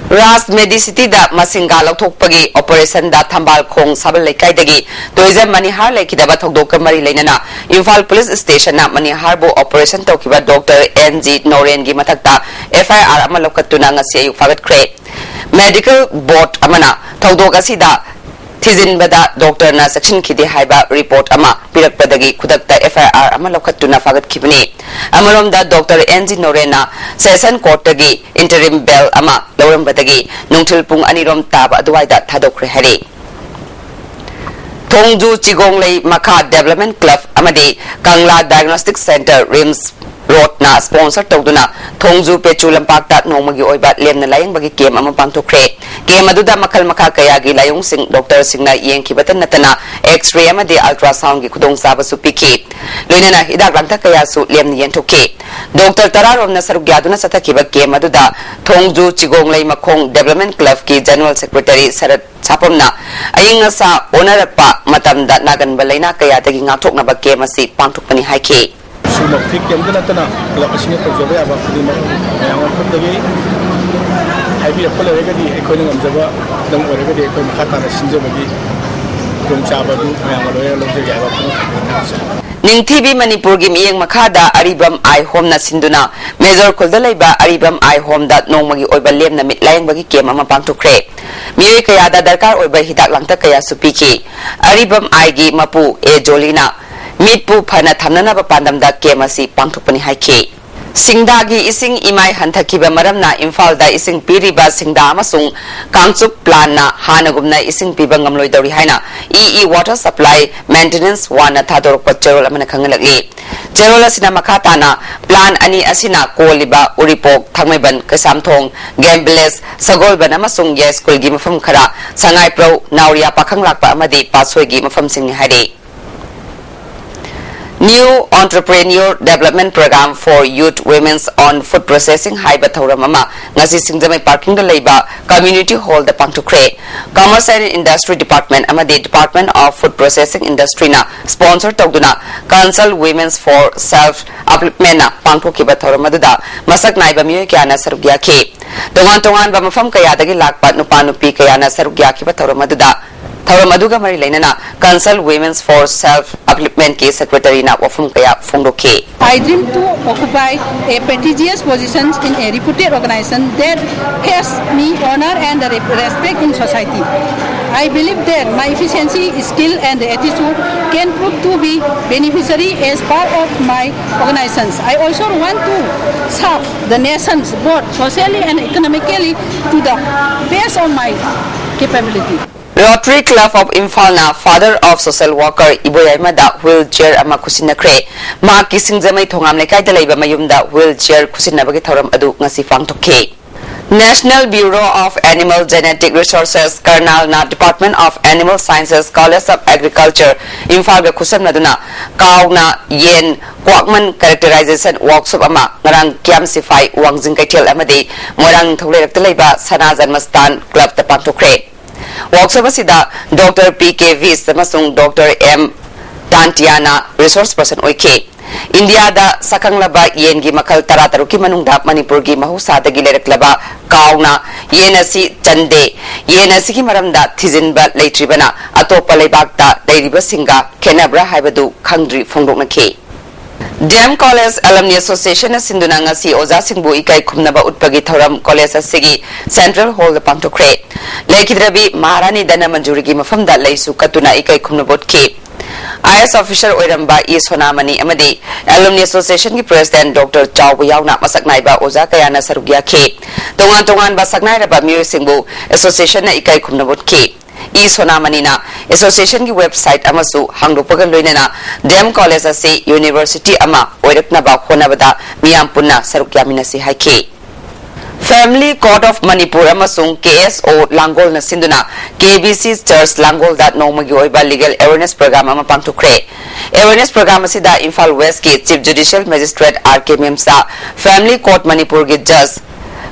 ꯔꯥꯖ ꯃꯦꯗꯤꯁꯤꯇꯤꯗ ꯃꯁꯤꯡꯒꯥ ꯂꯧꯊꯣꯛꯄꯒꯤ ꯑꯣꯄꯔꯦꯁꯟꯗ ꯊꯝꯕꯥꯜ ꯈꯣꯡ ꯁꯥꯕꯜ ꯂꯩꯀꯥꯏꯗꯒꯤ ꯇꯨꯔꯤꯖꯝ ꯃꯅꯤꯍꯥꯔ ꯂꯩꯈꯤꯗꯕ ꯊꯧꯗꯣꯛꯀ ꯃꯔꯤ ꯂꯩꯅꯅ ꯏꯝꯐꯥꯜ ꯄꯨꯂꯤꯁ ꯁ꯭ꯇꯦꯁꯟꯅ ꯃꯅꯤꯍꯥꯔꯕꯨ ꯑꯣꯄꯔꯦꯁꯟ ꯇꯧꯈꯤꯕ ꯗꯣꯛꯇꯔ ꯑꯦꯟ ꯖꯤ ꯅꯣꯔꯦꯟꯒꯤ ꯃꯊꯛꯇ F I R ꯑꯃ ꯂꯧꯈꯠꯇꯨꯅ ꯉꯁꯤ ꯑꯌꯨꯛ ꯐꯥꯒꯠꯈ꯭ꯔꯦ꯫ ꯃꯦꯗꯤꯀꯦꯜ ꯕꯣꯔꯗ ꯑꯃꯅ ꯊꯧꯗꯣꯛ ꯑꯁꯤꯗ ꯊꯤꯖꯤꯟꯕꯗ ꯗꯣꯛꯇꯔꯅ ꯆꯦꯛꯁꯤꯟꯈꯤꯗꯦ ꯍꯥꯏꯕ ꯔꯤꯄꯣꯔꯠ ꯑꯃ ꯄꯤꯔꯛꯄꯗꯒꯤ ꯈꯨꯗꯛꯇ F I R ꯑꯃ ꯂꯧꯈꯠꯇꯨꯅ ꯐꯥꯒꯠꯈꯤꯕꯅꯤ꯫ ꯑꯃꯔꯣꯝꯗ, ꯗꯣꯛꯇꯔ ꯑꯦꯟ ꯖꯤ ꯅꯣꯔꯦꯟꯅ ꯁꯦꯁꯟ ꯀꯣꯔꯠꯇꯒꯤ ꯏꯟꯇꯔꯤꯝ ꯕꯦꯜ ꯑꯃ ꯂꯧꯔꯝꯕꯗꯒꯤ ꯅꯨꯡꯊꯤꯜ ꯄꯨꯡ ꯑꯅꯤꯔꯣꯝ ꯇꯥꯕ ꯑꯗꯨꯋꯥꯏꯗ ꯊꯥꯗꯣꯛꯈ꯭ꯔꯦ ꯍꯥꯏꯔꯤ꯫ ꯊꯣꯡꯖꯨ ꯆꯤꯒꯣꯡꯂꯩ ꯃꯈꯥ ꯗꯦꯕꯂꯞꯃꯦꯟ ꯀ꯭ꯂꯕ ꯑꯃꯗꯤ ꯀꯪꯂꯥ ꯗꯥꯏꯒꯅꯣꯁꯇꯤꯛ ꯁꯦꯟꯇꯔ, ꯔꯤꯝꯁ ꯔꯣꯗꯅ ꯁ꯭ꯄꯣꯟꯁꯔ ꯇꯧꯗꯨꯅ ꯊꯣꯡꯖꯨ ꯄꯦꯆꯨ ꯂꯝꯄꯥꯛꯇ ꯅꯣꯡꯃꯒꯤ ꯑꯣꯏꯕ ꯂꯦꯝꯅ ꯂꯥꯌꯦꯡꯕꯒꯤ ꯀꯦꯝ ꯑꯃ ꯄꯥꯡꯊꯣꯛꯈ꯭ꯔꯦ꯫ ꯀꯦꯝ ꯑꯗꯨꯗ ꯃꯈꯜ ꯃꯈꯥ ꯀꯌꯥꯒꯤ ꯂꯥꯏꯑꯣꯡꯁꯤꯡ ꯗꯣꯛꯇꯔꯁꯤꯡꯅ ꯌꯦꯡꯈꯤꯕꯇ ꯅꯠꯇꯅ X-ray ꯑꯃꯗꯤ ultrasoundꯒꯤ ꯈꯨꯗꯣꯡꯆꯥꯕꯁꯨ ꯄꯤꯈꯤ꯫ ꯂꯣꯏꯅꯅ ꯍꯤꯗꯥꯛ ꯂꯥꯡꯊꯛ ꯀꯌꯥꯁꯨ ꯂꯦꯝꯅ ꯌꯦꯟꯊꯣꯛꯈꯤ꯫ ꯗꯣꯛꯇꯔ ꯇꯔꯥꯔꯣꯝꯅ ꯁꯔꯨꯛ ꯌꯥꯗꯨꯅ ꯆꯠꯊꯈꯤꯕ ꯀꯦꯝ ꯑꯗꯨꯗ ꯊꯣꯡꯖꯨ ꯆꯤꯒꯣꯡꯂꯩ ꯃꯈꯣꯡ ꯗꯦꯕꯂꯞꯃꯦꯟ ꯀ꯭ꯂꯕꯀꯤ ꯖꯦꯅꯔꯦꯜ ꯁꯦꯀ꯭ꯔꯦꯇꯔꯤ ꯁꯔꯠ ꯁꯥꯄꯝꯅ ꯑꯏꯪ ꯑꯁꯥ ꯑꯣꯟꯅꯔꯛꯄ ꯃꯇꯝꯗ ꯅꯥꯒꯟꯕ ꯂꯥꯏꯅꯥ ꯀꯌꯥꯗꯒꯤ ꯉꯥꯛꯊꯣꯛꯅꯕ ꯀꯦꯝ ꯑꯁꯤ ꯄꯥꯡꯊꯣꯛꯄꯅꯤ ꯍꯥꯏꯈꯤ꯫ ꯁꯤꯃꯛꯇꯤ ꯀꯦꯝꯗ ꯅꯠꯇꯅ ꯀ꯭ꯂꯕ ꯑꯁꯤꯅ ꯇꯧꯖꯕ ꯌꯥꯕ ꯈꯨꯗꯤꯡꯃꯛ ꯃꯌꯥꯝ ꯃꯐꯝꯗꯒꯤ ꯍꯥꯏꯕꯤꯔꯛꯄ ꯂꯩꯔꯒꯗꯤ ꯑꯩꯈꯣꯏꯅ ꯉꯝꯖꯕ ꯈꯤꯇꯪ ꯑꯣꯏꯔꯒꯗꯤ ꯑꯩꯈꯣꯏ ꯃꯈꯥ ꯇꯥꯅ ꯁꯤꯟꯖꯕꯒꯤ ꯈꯨꯗꯣꯡꯆꯥꯕ ꯑꯗꯨ ꯃꯌꯥꯝꯒ ꯂꯣꯏꯅꯅ ꯂꯧꯖꯒꯦ ꯍꯥꯏꯕ ꯋꯥꯐꯝ ꯊꯝꯖꯒꯦ꯫ ꯅꯤꯡꯊꯤꯕꯤ ꯃꯅꯤꯄꯨꯔꯒꯤ ꯃꯤꯠꯌꯦꯡ ꯃꯈꯥꯗ ꯑꯔꯤꯕꯝ ꯑꯥꯏ ꯍꯣꯝꯅ ꯁꯤꯟꯗꯨꯅ ꯃꯦꯖꯣꯔ ꯈꯨꯜꯗ ꯂꯩꯕ ꯑꯔꯤꯕꯝ ꯑꯥꯏ ꯍꯣꯝꯗ ꯅꯣꯡꯃꯒꯤ ꯑꯣꯏꯕ ꯂꯦꯝꯅ ꯃꯤꯠ ꯂꯥꯌꯦꯡꯕꯒꯤ ꯀꯦꯝ ꯑꯃ ꯄꯥꯡꯊꯣꯛꯈ꯭ꯔꯦ꯫ ꯃꯤꯑꯣꯏ ꯀꯌꯥꯗ ꯗꯔꯀꯥꯔ ꯑꯣꯏꯕ ꯍꯤꯗꯥꯛ ꯂꯥꯡꯊꯛ ꯀꯌꯥꯁꯨ ꯄꯤꯈꯤ꯫ ꯑꯔꯤꯕꯝ ꯑꯥꯏꯒꯤ ꯃꯄꯨ ꯑꯦ ꯖꯣꯂꯤꯅ ꯃꯤꯠꯄꯨ ꯐꯅ ꯊꯝꯅꯅꯕ ꯄꯥꯟꯗꯝꯗ ꯀꯦꯝ ꯑꯁꯤ ꯄꯥꯡꯊꯣꯛꯄꯅꯤ ꯍꯥꯏꯈꯤ꯫ ꯁꯤꯡꯗꯥꯒꯤ ꯏꯁꯤꯡ ꯏꯃꯥꯏ ꯍꯟꯊꯈꯤꯕ ꯃꯔꯝꯅ ꯏꯝꯐꯥꯜꯗ ꯏꯁꯤꯡ ꯄꯤꯔꯤꯕ ꯁꯤꯡꯗꯥ ꯑꯃꯁꯨꯡ ꯀꯥꯡꯆꯨꯞ ꯄ꯭ꯂꯥꯟꯅ ꯍꯥꯟꯅꯒꯨꯝꯅ ꯏꯁꯤꯡ ꯄꯤꯕ ꯉꯝꯂꯣꯏꯗꯧꯔꯤ ꯍꯥꯏꯅ E E water supply maintenance ꯋꯥꯟꯅ ꯊꯥꯗꯣꯔꯛꯄ ꯆꯦꯔꯣꯜ ꯑꯃꯅ ꯈꯪꯍꯜꯂꯛꯂꯤ꯫ ꯆꯦꯔꯣꯜ ꯑꯁꯤꯅ ꯃꯈꯥ ꯇꯥꯅ ꯄ꯭ꯂꯥꯟ ꯑꯅꯤ ꯑꯁꯤꯅ ꯀꯣꯜꯂꯤꯕ ꯎꯔꯤꯄꯣꯛ, ꯊꯥꯡꯃꯩꯕꯟ, ꯀꯩꯁꯥꯝꯊꯣꯡ, ꯒꯦꯝ ꯚꯤꯂꯦꯖ, ꯁꯒꯣꯜꯕꯟ ꯑꯃꯁꯨꯡ ꯌꯥꯏꯁ꯭ꯀꯨꯜꯒꯤ ꯃꯐꯝ ꯈꯔ, ꯁꯉꯥꯏꯄ꯭ꯔꯧ, ꯅꯥꯎꯔꯤꯌꯥ ꯄꯥꯈꯪꯂꯥꯛꯄ ꯑꯃꯗꯤ ꯄꯥꯠꯁꯣꯏꯒꯤ ꯃꯐꯝꯁꯤꯡꯅꯤ ꯍꯥꯏꯔꯤ꯫ New Entrepreneur Development Program for Youth Women's on Food Processing ꯍꯥꯏꯕ ꯊꯧꯔꯝ ꯑꯃ ꯉꯁꯤ ꯁꯤꯡꯖꯃꯩ ꯄꯥꯔꯀꯤꯡꯗ ꯂꯩꯕ ꯀꯝꯃ꯭ꯌꯨꯅꯤꯇꯤ ꯍꯣꯜꯗ ꯄꯥꯡꯊꯣꯛꯈ꯭ꯔꯦ꯫ Commerce and Industry Department ꯑꯃꯗꯤ Department of Food Processing Industryꯅ sponsor ꯇꯧꯗꯨꯅ Council Women's for Self Upliftmentꯅ ꯄꯥꯡꯊꯣꯛꯈꯤꯕ ꯊꯧꯔꯝ ꯑꯗꯨꯗ ꯃꯁꯛ ꯅꯥꯏꯕ ꯃꯤꯑꯣꯏ ꯀꯌꯥꯅ ꯁꯔꯨꯛ ꯌꯥꯈꯤ꯫ ꯇꯣꯉꯥꯟ ꯇꯣꯉꯥꯟꯕ ꯃꯐꯝ ꯀꯌꯥꯗꯒꯤ ꯂꯥꯛꯄ ꯅꯨꯄꯥ ꯅꯨꯄꯤ ꯀꯌꯥꯅ ꯁꯔꯨꯛ ꯌꯥꯈꯤꯕ ꯊꯧꯔꯝ ꯑꯗꯨꯗ ꯊꯧꯔꯝ ꯑꯗꯨꯒ ꯃꯔꯤ ꯂꯩꯅꯅ Council Women's for Self Upliftmentꯀꯤ ꯁꯦꯀ꯭ꯔꯦꯇꯔꯤꯅ ꯋꯥꯐꯝ ꯀꯌꯥ ꯐꯣꯡꯗꯣꯛꯈꯤ꯫ I dream to occupy a prestigious position in a reputed organization that has me honor and the re- respect in society. I believe that my efficiency, skill, and attitude can prove to be beneficiary as part of my organizations. I also want to serve the nations both socially and economically to the best of my capability. Rotary Club of Imphalꯅ Father of Social Worker ꯏꯕꯣꯌꯥꯏꯃꯗ wheel chair ꯑꯃ ꯈꯨꯠꯁꯤꯟꯅꯈ꯭ꯔꯦ꯫ ꯃꯍꯥꯛꯀꯤ ꯁꯤꯡꯖꯃꯩ ꯊꯣꯉꯥꯝ ꯂꯩꯀꯥꯏꯗ ꯂꯩꯕ ꯃꯌꯨꯝꯗ wheel chair ꯈꯨꯠꯁꯤꯟꯅꯕꯒꯤ ꯊꯧꯔꯝ ꯑꯗꯨ ꯉꯁꯤ ꯄꯥꯡꯊꯣꯛꯈꯤ꯫ National Bureau of Animal Genetic Resources, ꯀꯔꯅꯥꯜꯅ Department of Animal Sciences, College of Agriculture, ꯏꯝꯐꯥꯜꯒ ꯈꯨꯠꯁꯝꯅꯗꯨꯅ ꯀꯥꯎꯅ ꯌꯦꯟ ꯀ꯭ꯋꯥꯛꯃꯟ characterization workshop ꯑꯃ ꯉꯔꯥꯡ ꯀꯤꯌꯥꯝ ꯁꯤꯐꯥꯏ ꯋꯥꯡꯖꯤꯡ ꯀꯩꯊꯦꯜ ꯑꯃꯗꯤ ꯃꯣꯏꯔꯥꯡ ꯅꯤꯡꯊꯧ ꯂꯩꯔꯛꯇ ꯂꯩꯕ ꯁꯅꯥ ꯖꯟꯃꯁꯊꯥꯟ ꯀ꯭ꯂꯕꯇ ꯄꯥꯡꯊꯣꯛꯈ꯭ꯔꯦ꯫ ꯋꯥꯔꯛꯁꯣꯞ ꯑꯁꯤꯗ ꯗꯣꯛꯇꯔ ꯄꯤ ꯀꯦ ꯚꯤꯁ ꯑꯃꯁꯨꯡ ꯗꯣꯛꯇꯔ ꯑꯦꯝ ꯇꯥꯟꯇꯤꯌꯥꯅ ꯔꯤꯁꯣꯔꯁ ꯄꯔꯁꯟ ꯑꯣꯏꯈꯤ꯫ ꯏꯟꯗꯤꯌꯥꯗ ꯁꯛꯈꯪꯂꯕ ꯌꯦꯟꯒꯤ ꯃꯈꯜ ꯇꯔꯥꯇꯔꯨꯛꯀꯤ ꯃꯅꯨꯡꯗ ꯃꯅꯤꯄꯨꯔꯒꯤ ꯃꯍꯧꯁꯥꯗꯒꯤ ꯂꯩꯔꯛꯂꯕ ꯀꯥꯎꯅ ꯌꯦꯟ ꯑꯁꯤ ꯆꯟꯗꯦ꯫ ꯌꯦꯟ ꯑꯁꯤꯒꯤ ꯃꯔꯝꯗ ꯊꯤꯖꯤꯟꯕ ꯂꯩꯇ꯭ꯔꯤꯕꯅ ꯑꯇꯣꯞꯄ ꯂꯩꯕꯥꯛꯇ ꯂꯩꯔꯤꯕꯁꯤꯡꯒ ꯈꯦꯠꯅꯕ꯭ꯔꯥ ꯍꯥꯏꯕꯗꯨ ꯈꯪꯗ꯭ꯔꯤ ꯐꯣꯡꯗꯣꯛꯅꯈꯤ꯫ ꯗꯤ ꯑꯦꯝ ꯀꯣꯂꯦꯖ ꯑꯦꯂꯝꯅꯤ ꯑꯦꯁꯣꯁꯤꯌꯦꯁꯟꯅ ꯁꯤꯟꯗꯨꯅ ꯉꯁꯤ ꯑꯣꯖꯥꯁꯤꯡꯕꯨ ꯏꯀꯥꯏ ꯈꯨꯝꯅꯕ ꯎꯠꯄꯒꯤ ꯊꯧꯔꯝ ꯀꯣꯂꯦꯖ ꯑꯁꯤꯒꯤ ꯁꯦꯟꯇ꯭ꯔꯦꯜ ꯍꯣꯜꯗ ꯄꯥꯡꯊꯣꯛꯈ꯭ꯔꯦ꯫ ꯂꯩꯈꯤꯗ꯭ꯔꯕꯤ ꯃꯍꯥꯔꯥꯅꯤ ꯙꯅꯃꯟꯖꯨꯔꯤꯒꯤ ꯃꯐꯝꯗ ꯂꯩꯁꯨ ꯀꯠꯇꯨꯅ ꯏꯀꯥꯏ ꯈꯨꯝꯅꯕ ꯎꯠꯈꯤ꯫ ꯑꯥꯏ ꯑꯦꯁ ꯑꯣꯐꯤꯁꯔ ꯑꯣꯏꯔꯝꯕ ꯏ ꯁꯣꯅꯥꯃꯅꯤ ꯑꯃꯗꯤ ꯑꯦꯂꯨꯝꯅꯤ ꯑꯦꯁꯣꯁꯤꯌꯦꯁꯟꯒꯤ ꯄ꯭ꯔꯦꯁꯤꯗꯦꯟꯠ ꯗꯣꯛꯇꯔ ꯆꯥꯎꯕ ꯌꯥꯎꯅ ꯃꯁꯛ ꯅꯥꯏꯕ ꯑꯣꯖꯥ ꯀꯌꯥꯅ ꯁꯔꯨꯛ ꯌꯥꯈꯤ꯫ ꯇꯣꯉꯥꯟ ꯇꯣꯉꯥꯟꯕ ꯁꯛꯅꯥꯏꯔꯕ ꯃꯤꯑꯣꯏꯁꯤꯡꯕꯨ ꯑꯦꯁꯣꯁꯤꯌꯦꯁꯟꯅ ꯏꯀꯥꯏ ꯈꯨꯝꯅꯕ ꯎꯠꯈꯤ꯫ ꯏ ꯁꯣꯅꯥꯃꯅꯤꯅ ꯑꯦꯁꯣꯁꯤꯌꯦꯁꯟꯒꯤ ꯋꯦꯕꯁꯥꯏꯠ ꯑꯃꯁꯨ ꯍꯥꯡꯗꯣꯛꯄꯒ ꯂꯣꯏꯅꯅ ꯗꯤ ꯑꯦꯝ ꯀꯣꯂꯦꯖ ꯑꯁꯤ ꯌꯨꯅꯤꯚꯔꯁꯤꯇꯤ ꯑꯃ ꯑꯣꯏꯔꯛꯅꯕ ꯍꯣꯠꯅꯕꯗ ꯃꯤꯌꯥꯝ ꯄꯨꯟꯅ ꯁꯔꯨꯛ ꯌꯥꯃꯤꯟꯅꯁꯤ ꯍꯥꯏꯈꯤ꯫ Family Court of Manipur ꯑꯃꯁꯨꯡ ꯀꯦ ꯑꯦꯁ ꯑꯣ ꯂꯥꯡꯒꯣꯜꯅ ꯁꯤꯟꯗꯨꯅ ꯀꯦ ꯕꯤ ꯁꯤ ꯆꯔꯆ ꯂꯥꯡꯒꯣꯜꯗ ꯅꯣꯡꯃꯒꯤ ꯑꯣꯏꯕ ꯂꯤꯒꯦꯜ ꯑꯦꯋꯦꯔꯅꯦꯁ ꯄ꯭ꯔꯣꯒ꯭ꯔꯥꯝ ꯑꯃ ꯄꯥꯡꯊꯣꯛꯈ꯭ꯔꯦ꯫ ꯑꯦꯋꯦꯔꯅꯦꯁ ꯄ꯭ꯔꯣꯒ꯭ꯔꯥꯝ ꯑꯁꯤꯗ ꯏꯝꯐꯥꯜ ꯋꯦꯁꯀꯤ ꯆꯤꯐ ꯖꯨꯗꯤꯁꯤꯌꯦꯜ ꯃꯦꯖꯤꯁꯇ꯭ꯔꯦꯠ ꯑꯥꯔ ꯀꯦ ꯃꯦꯝꯆꯥ, ꯐꯦꯃꯤꯂꯤ ꯀꯣꯔꯠ ꯃꯅꯤꯄꯨꯔꯒꯤ ꯖꯖ